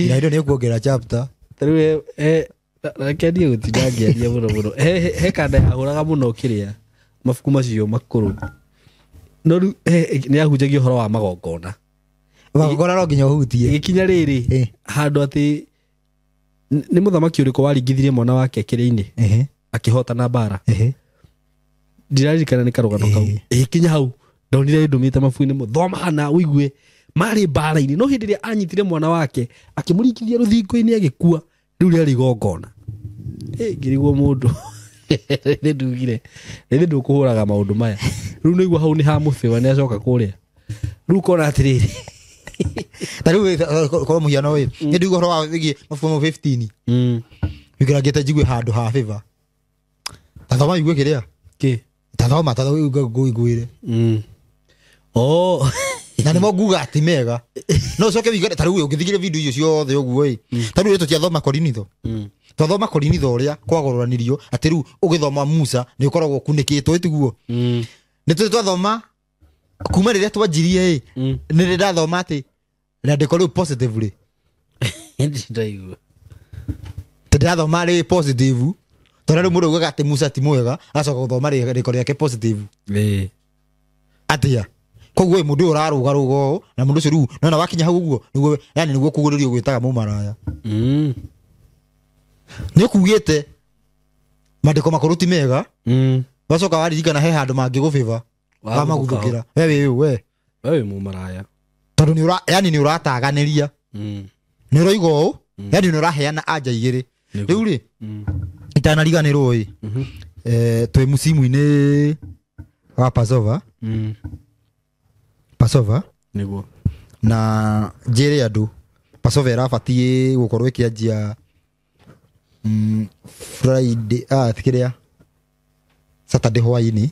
Na ndio nĩ kuongerera chapter. Tarĩu reke ndiĩ gũtinda ngĩaria mũno mũno. He kanda yahũraga mũno kĩrĩa mabuku macio makũrũ. No rĩu nĩ ahunjagia ũhoro wa magongona. Magongona no nginya ũhutie. Gĩkinya rĩrĩ handũ atĩ nĩ mũthamaki ũrĩkũ waringithirie mwana wake kĩrĩ-inĩ akĩhotana mbara. Ndiraririkana nĩ karũgano kau. Ĩgĩkinya hau ndonire ndũmĩte mabuku-inĩ thoma hana ũigue marĩ mbara-inĩ, no hĩndĩ ĩrĩa anyitire mwana wake akĩmũringithia rũthingo-inĩ agĩkua, rĩu rĩarĩ igongona. Ngĩrigwo mũndũ nĩ ndugire rĩrĩ ndũkũhũraga maũndũ maya. Rĩu nĩguo hau nĩ hamũbĩwa nĩ acoka kũrĩa. Rĩu ũkona atĩrĩrĩ, ta rĩu korwo mũhiano ĩ nĩ nduga ũhoro wa wĩgiĩ mabuku mau 15. Wĩkĩrangĩte njigue handũ ha favor. Ta thoma igue kĩrĩa? Kĩ? Ta thoma, ta thoma ngũiguĩre. Oh. Na nĩmo nguga atĩ mega. No ũcoke wĩigane ta rĩu ũngĩthikĩrĩria video icio ciothe ũguo ĩ. Ta rĩu tũtiathoma Korinitho. Twathoma Korinitho ũrĩa kwagũrũranirio atĩ rĩu ũgĩthoma Musa nĩ ũkoragwo ũkunĩkĩtwo ĩtiguo. Nĩ tũrĩ twathoma kuma rĩrĩa twanjirie ĩ, nĩ rĩ ndathoma atĩ rĩandĩko rĩu positively. Ndaigua. Ndĩrathoma rĩ positive. Tondũ rĩu mũndũ augaga atĩ Musa ti mwega, agacoka gũthoma rĩandĩko rĩake positive. Atĩa? Koguo mũndũ ũyũ ũrarũgarũga ũũ na mũndũ ũcio rĩu nona wakinya hau ũguo nĩguo yani nĩguo kugũrĩrio gwĩtaga mũmaraya. Nĩ ũkugĩte maandĩko makũrũ ti mega. Wacoka waririkana he handũ mangĩgũbĩba wamaguthũkĩra. We wĩ we. We wĩ mũmaraya. Tondũ nĩ ũra yani nĩ ũrataganĩria. Nĩ ũroiga ũũ, yani nĩ ũraheana anja igĩrĩ. Rĩu rĩ, itanariganĩrwo ĩ, twĩ musimu-inĩ wa Passover. Passover. Nĩguo. Na njĩre andũ Passover ĩrabatiĩ gũkorwo ĩkĩanjia Friday, kĩrĩa Saturday hwaĩ-inĩ.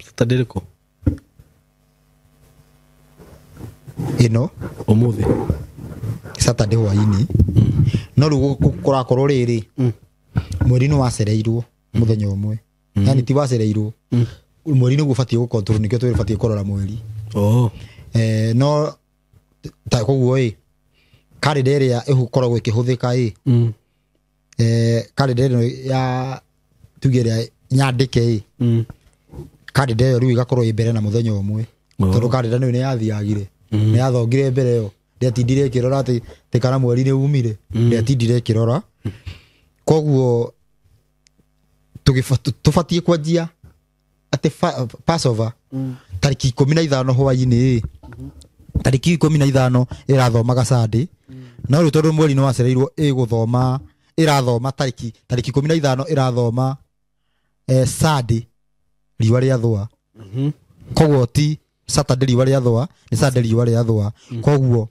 Saturday rĩkũ? Ĩno ũmũthĩ Saturday hwaĩ-inĩ. No rĩu kũrakorwo rĩrĩ, mweri nĩ wacereirwo mũthenya ũmwe. Yani ti wacereirwo. Mweri nĩguo ũbatiĩ gũcontrol, nĩkĩo twĩbatiĩ kũrora mweri. No ta koguo ĩ karenda ĩrĩa ĩkoragwo ĩkĩhũthĩka ĩ, karenda ĩno ya tuge ĩrĩa nyandĩke ĩ, karenda ĩyo rĩu ĩgakorwo ĩ mbere na mũthenya ũmwe. Tondũ karenda nĩyo nĩ yathiagire, nĩ yathongire mbere ĩyo, ndĩatindire ĩkĩrora atĩ kana mweri nĩ umire, ndĩatindire ĩkĩrora. Koguo tũbatiĩ kwanjia atĩ Passover tarĩki 15 hwaĩ-inĩ, tarĩki 15 ĩrathomaga Sunday. No rĩu tondũ mweri nĩ wacereirwo ĩgũthoma, ĩrathoma tarĩki 15 ĩrathoma Sunday riũa rĩathũa. Koguo ti Saturday riũa rĩathũa, nĩ Sunday riũa rĩathũa. Koguo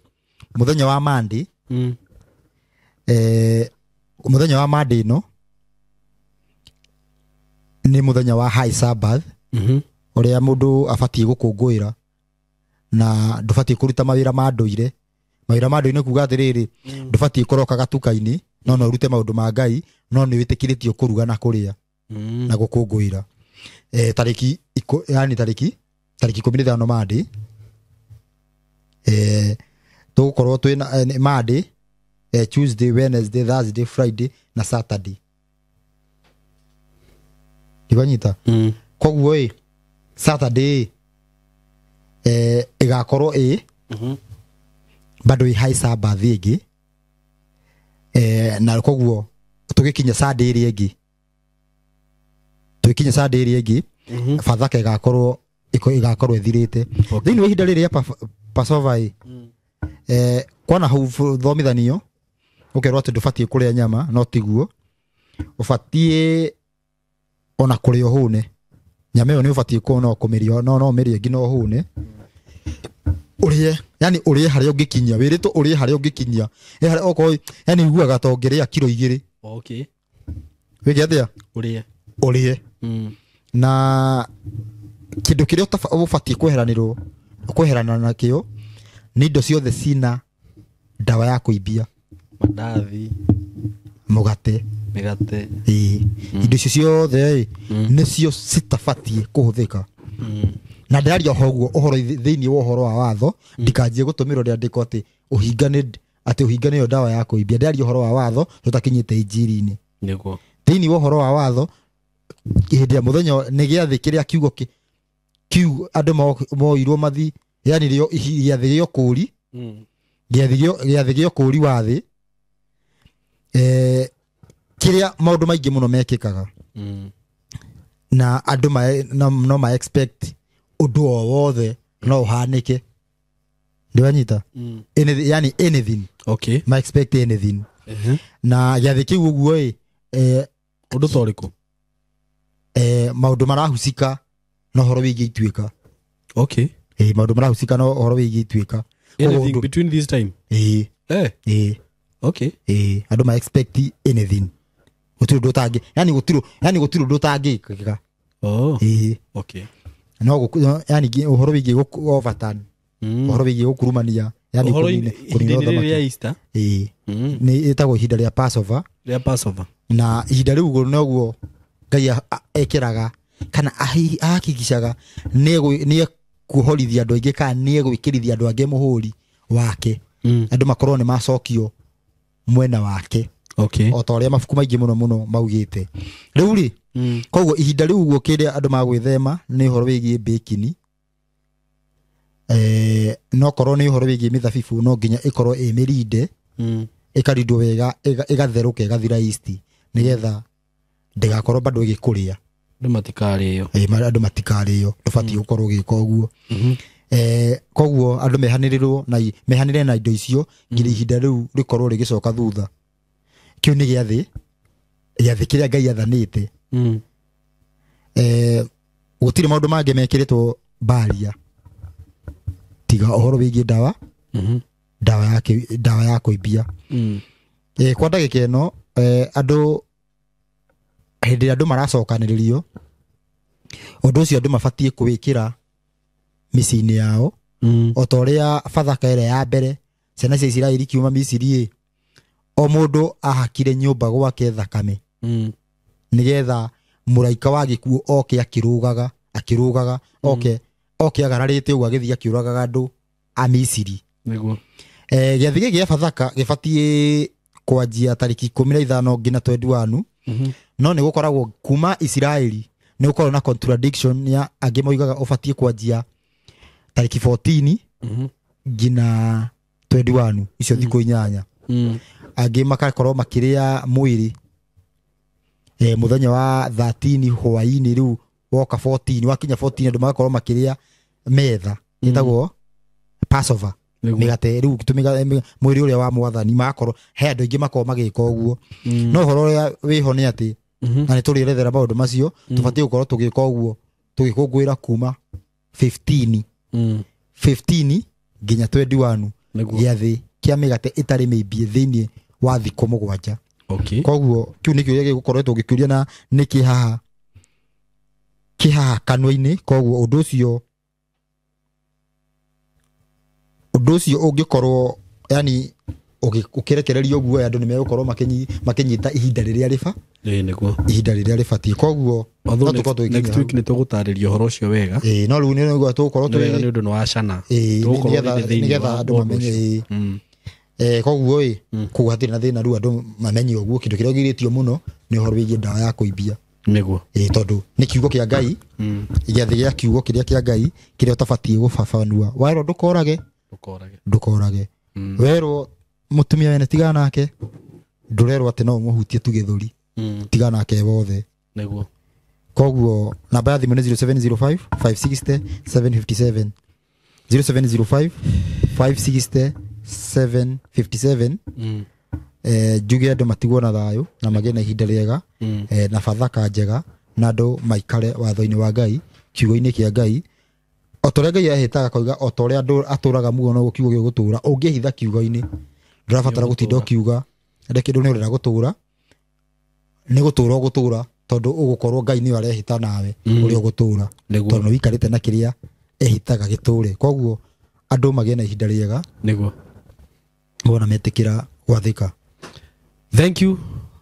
mũthenya wa Monday, mũthenya wa Monday ĩno nĩ mũthenya wa High Sabbath, ũrĩa mũndũ abatiĩ gũkũngũĩra na ndũbatiĩ kũruta mawĩra ma ndũire. Mawĩra ma ndũire kuga atĩrĩrĩ, ndũbatiĩ kũroka gatuka-inĩ, no no ũrute maũndũ ma Ngai, no nĩ wĩtĩkĩrĩtio kũruga na kũrĩa na gũkũngũĩra. Tarĩki yani tarĩki 15 Monday, tũgũkorwo twĩna Monday, Tuesday, Wednesday, Thursday, Friday na Saturday. Ndĩwanyita? Koguo ĩ Saturday ĩgakorwo ĩ bado ĩ High Sabbath ĩngĩ, na koguo tũgĩkinya Sunday ĩrĩa ĩngĩ, tũgĩkinya Sunday ĩrĩa ĩngĩ, Bathaka ĩgakorwo ĩthirĩte. Thĩinĩ wa ihinda rĩrĩ rĩa Passover ĩ, kwana hau thomithanio Ũkerwo atĩ ndũbatiĩ kũrĩa nyama, no tiguo. Ũbatiĩ ona kũrĩa ũhũne. Nyama ĩyo nĩ ũbatiĩ kuona kũmĩrĩa, no ũmĩrĩe nginya ũhũne. Ũrĩe, yani ũrĩe harĩa ũngĩkinyia, wĩrĩtwo ũrĩe harĩa ũngĩkinyia. Okorwo yani uguaga ta ũngĩrĩa kiro 2. Okay. Wĩke atĩa? Ũrĩe. Ũrĩe. Na kĩndũ kĩrĩa ũbatiĩ kweherana nakĩo nĩ indo ciothe cina ndawa ya kũimbia. Mandathi, mũgate, mĩgate. Indo icio ciothe nĩcio citabatiĩ kũhũthĩka. Na ndĩraria ũguo ũhoro thĩinĩ wa ũhoro wa watho, ndikanjie gũtũmĩrwo rĩandĩko atĩ ũhinga nĩyo ndawa ya kũimbia. Ndĩraria ũhoro wa watho tũtakinyĩte injiri-inĩ. Nĩguo. Thĩinĩ wa ũhoro wa watho hĩndĩ ya mũthenya nĩ gĩathĩ kĩrĩa kiugo kiu andũ moirwo mathi, yani rĩo gĩathĩ gĩa ũkũũri, gĩathĩ gĩa ũkũũri wa thĩ, kĩrĩa maũndũ maingĩ mũno mekĩkaga. Na andũ no ma expect ũndũ o wothe no ũhanĩke. Ndĩwanyita? Yani anything. Okay. Ma expect anything. Na gĩathĩ kĩu ũguo ĩ, ũndũ ta ũrĩkũ? Maũndũ marahusika na ũhoro wĩgiĩ ituĩka. Okay. Maũndũ marahusika na ũhoro wĩgiĩ ituĩka. Anything between this time? Okay. Andũ ma expect anything. Gũtirĩ ũndũ ũtangĩ, yani gũtirĩ, yani gũtirĩ ũndũ ũtangĩkĩka. Oh. Okay. No yani ũhoro wĩgiĩ overturn. Ũhoro wĩgiĩ gũkurumania, yani kũnina ũthamaki. Easter. Nĩ ĩtagwo ihinda rĩa Passover. Rĩa Passover. Na ihinda rĩu noguo Ngai ekĩraga kana ahakikicaga nĩ kuhorithia andũ aingĩ kana nĩ egwĩkĩrithia andũ angĩ mũhũri wake. Andũ makorwo nĩ macokio mwena wake. Okay. O ta ũrĩa mabuku maingĩ mũno mũno maugĩte. Rĩu rĩ, koguo ihinda rĩu ũguo kĩrĩa andũ magwĩthema nĩ ũhoro wĩgiĩ baking. No korwo nĩ ũhoro wĩgiĩ mĩthabibũ no nginya ĩkorwo ĩ mĩrinde, ĩkarindwo wega, ĩgatherũka ĩgathira yeast nĩgetha ndĩgakorwo bado ĩgĩkũrĩa. Andũ matikarĩo. Andũ matikarĩo, ndũbatiĩ gũkorwo ũgĩka ũguo. Koguo andũ mehanĩrĩrwo na mehanĩre na indo icio nginya ihinda rĩu rĩkorwo rĩgĩcoka thutha. Kĩu nĩ gĩathĩ kĩrĩa Ngai athanĩte. Gũtirĩ maũndũ mangĩ mekĩrĩtwo baria tiga ũhoro wĩgiĩ ndawa, ndawa ya kũimbia. Kwa ndagĩka ĩno, andũ hĩndĩ ĩrĩa andũ maracokanĩrĩrio, ũndũ ũcio andũ mabatiĩ kũwĩkĩra mĩciĩ-inĩ yao. O ta ũrĩa Bathaka ĩrĩa ya mbere ciana cia Isiraeli kiuma Misiri ĩ, o mũndũ ahakire nyũmba gwake thakame, nĩgetha mũraika wa gĩkuũ oke akĩrũgaga, oke agararĩte ũguo agĩthiĩ akĩũragaga andũ a Misiri. Nĩguo. Gĩathĩ gĩkĩ gĩa Bathaka gĩbatiĩ kwanjia tarĩki 15 nginya 21. No nĩ gũkoragwo kuma Isiraeli nĩ gũkoragwo na contradiction ya angĩ moigaga ũbatiĩ kwanjia tarĩki 14 nginya 21, icio thikũ 8. Angĩ makakorwo makĩrĩa mwĩrĩ mũthenya wa 13 hwaĩ-inĩ, rĩu woka 14, wakinya 14 andũ magakorwo makĩrĩa metha ĩtagwo Passover, mĩgate rĩu mwĩrĩ ũrĩa wa mwathani, magakorwo he andũ aingĩ makorwo magĩka ũguo. No ũhoro ũrĩa wĩho nĩ atĩ, na nĩ tũrĩerethera maũndũ macio, tũbatiĩ gũkorwo tũgĩka ũguo tũgĩkũngũĩra kuma 15 nginya 21, gĩathĩ kĩa mĩgate ĩtarĩ mĩimbie thĩinĩ wa thikũ 7. Okay. Koguo kĩu nĩkĩo kĩrĩa gĩgũkoretwo gĩkĩũria na nĩ kĩhaha kanua-inĩ. Koguo ũndũ ũcio ũngĩkorwo yani ũkĩrekererio ũguo, andũ nĩ megũkorwo makĩnyita ihinda rĩrĩa rĩba. Nĩguo. Ihinda rĩrĩa rĩbatiĩ. Koguo no tũkorwo tũgĩkinya next week nĩ tũgũtarĩria ũhoro ũcio wega. No rĩu nĩguo tũgũkorwo tũrĩ nĩ ũndũ nĩ wacana. Nĩgetha andũ mamenye. Koguo ĩ, koguo hatirĩ na thĩna rĩu andũ mamenye ũguo. Kĩndũ kĩrĩa gĩrĩtio mũno nĩ ũhoro wĩgiĩ ndawa ya kũimbia. Nĩguo. Tondũ nĩ kiugo kĩa Ngai, gĩathĩ gĩa kiugo kĩrĩa kĩa Ngai kĩrĩa ũtabatiĩ gũbabanua. Werwo ndũkorage, ndũkorage. Werwo mũtumia wene tigana nake, ndũrerwo atĩ no ũmũhutie tu gĩthũri, tigana nake wothe. Nĩguo. Koguo namba ya thimũ nĩ 0705 560 757, 0705 560 757. Njuge andũ matigwo na thayũ na magĩe na ihinda rĩega, na bathaka njega, na andũ maikare watho-inĩ wa Ngai, kiugo-inĩ kĩa Ngai, o ta ũrĩa Ngai ehĩtaga akoiga o ta ũrĩa andũ atũraga muoyo noguo kiugo gĩgũtũra. Ũngĩhitha kiugo-inĩ ndũrabatara gũtinda ũkiuga reke kĩndũ nĩ ũrenda gũtũra, nĩ gũtũra ũgũtũra, tondũ ũgũkorwo Ngai nĩwe arehĩta nawe ũrĩa ũgũtũra, tondũ nĩ wĩikarĩte na kĩrĩa ehĩtaga gĩtũre. Koguo andũ magĩe na ihinda rĩega nĩguo wona metĩkĩra gwathĩka. Thank you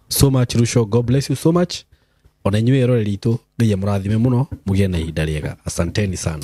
so much, Rusho. God bless you so much. Ona inyuĩ eroreri itũ, Ngai amũrathime mũno, mũgĩe na ihinda rĩega. Asanteni sana.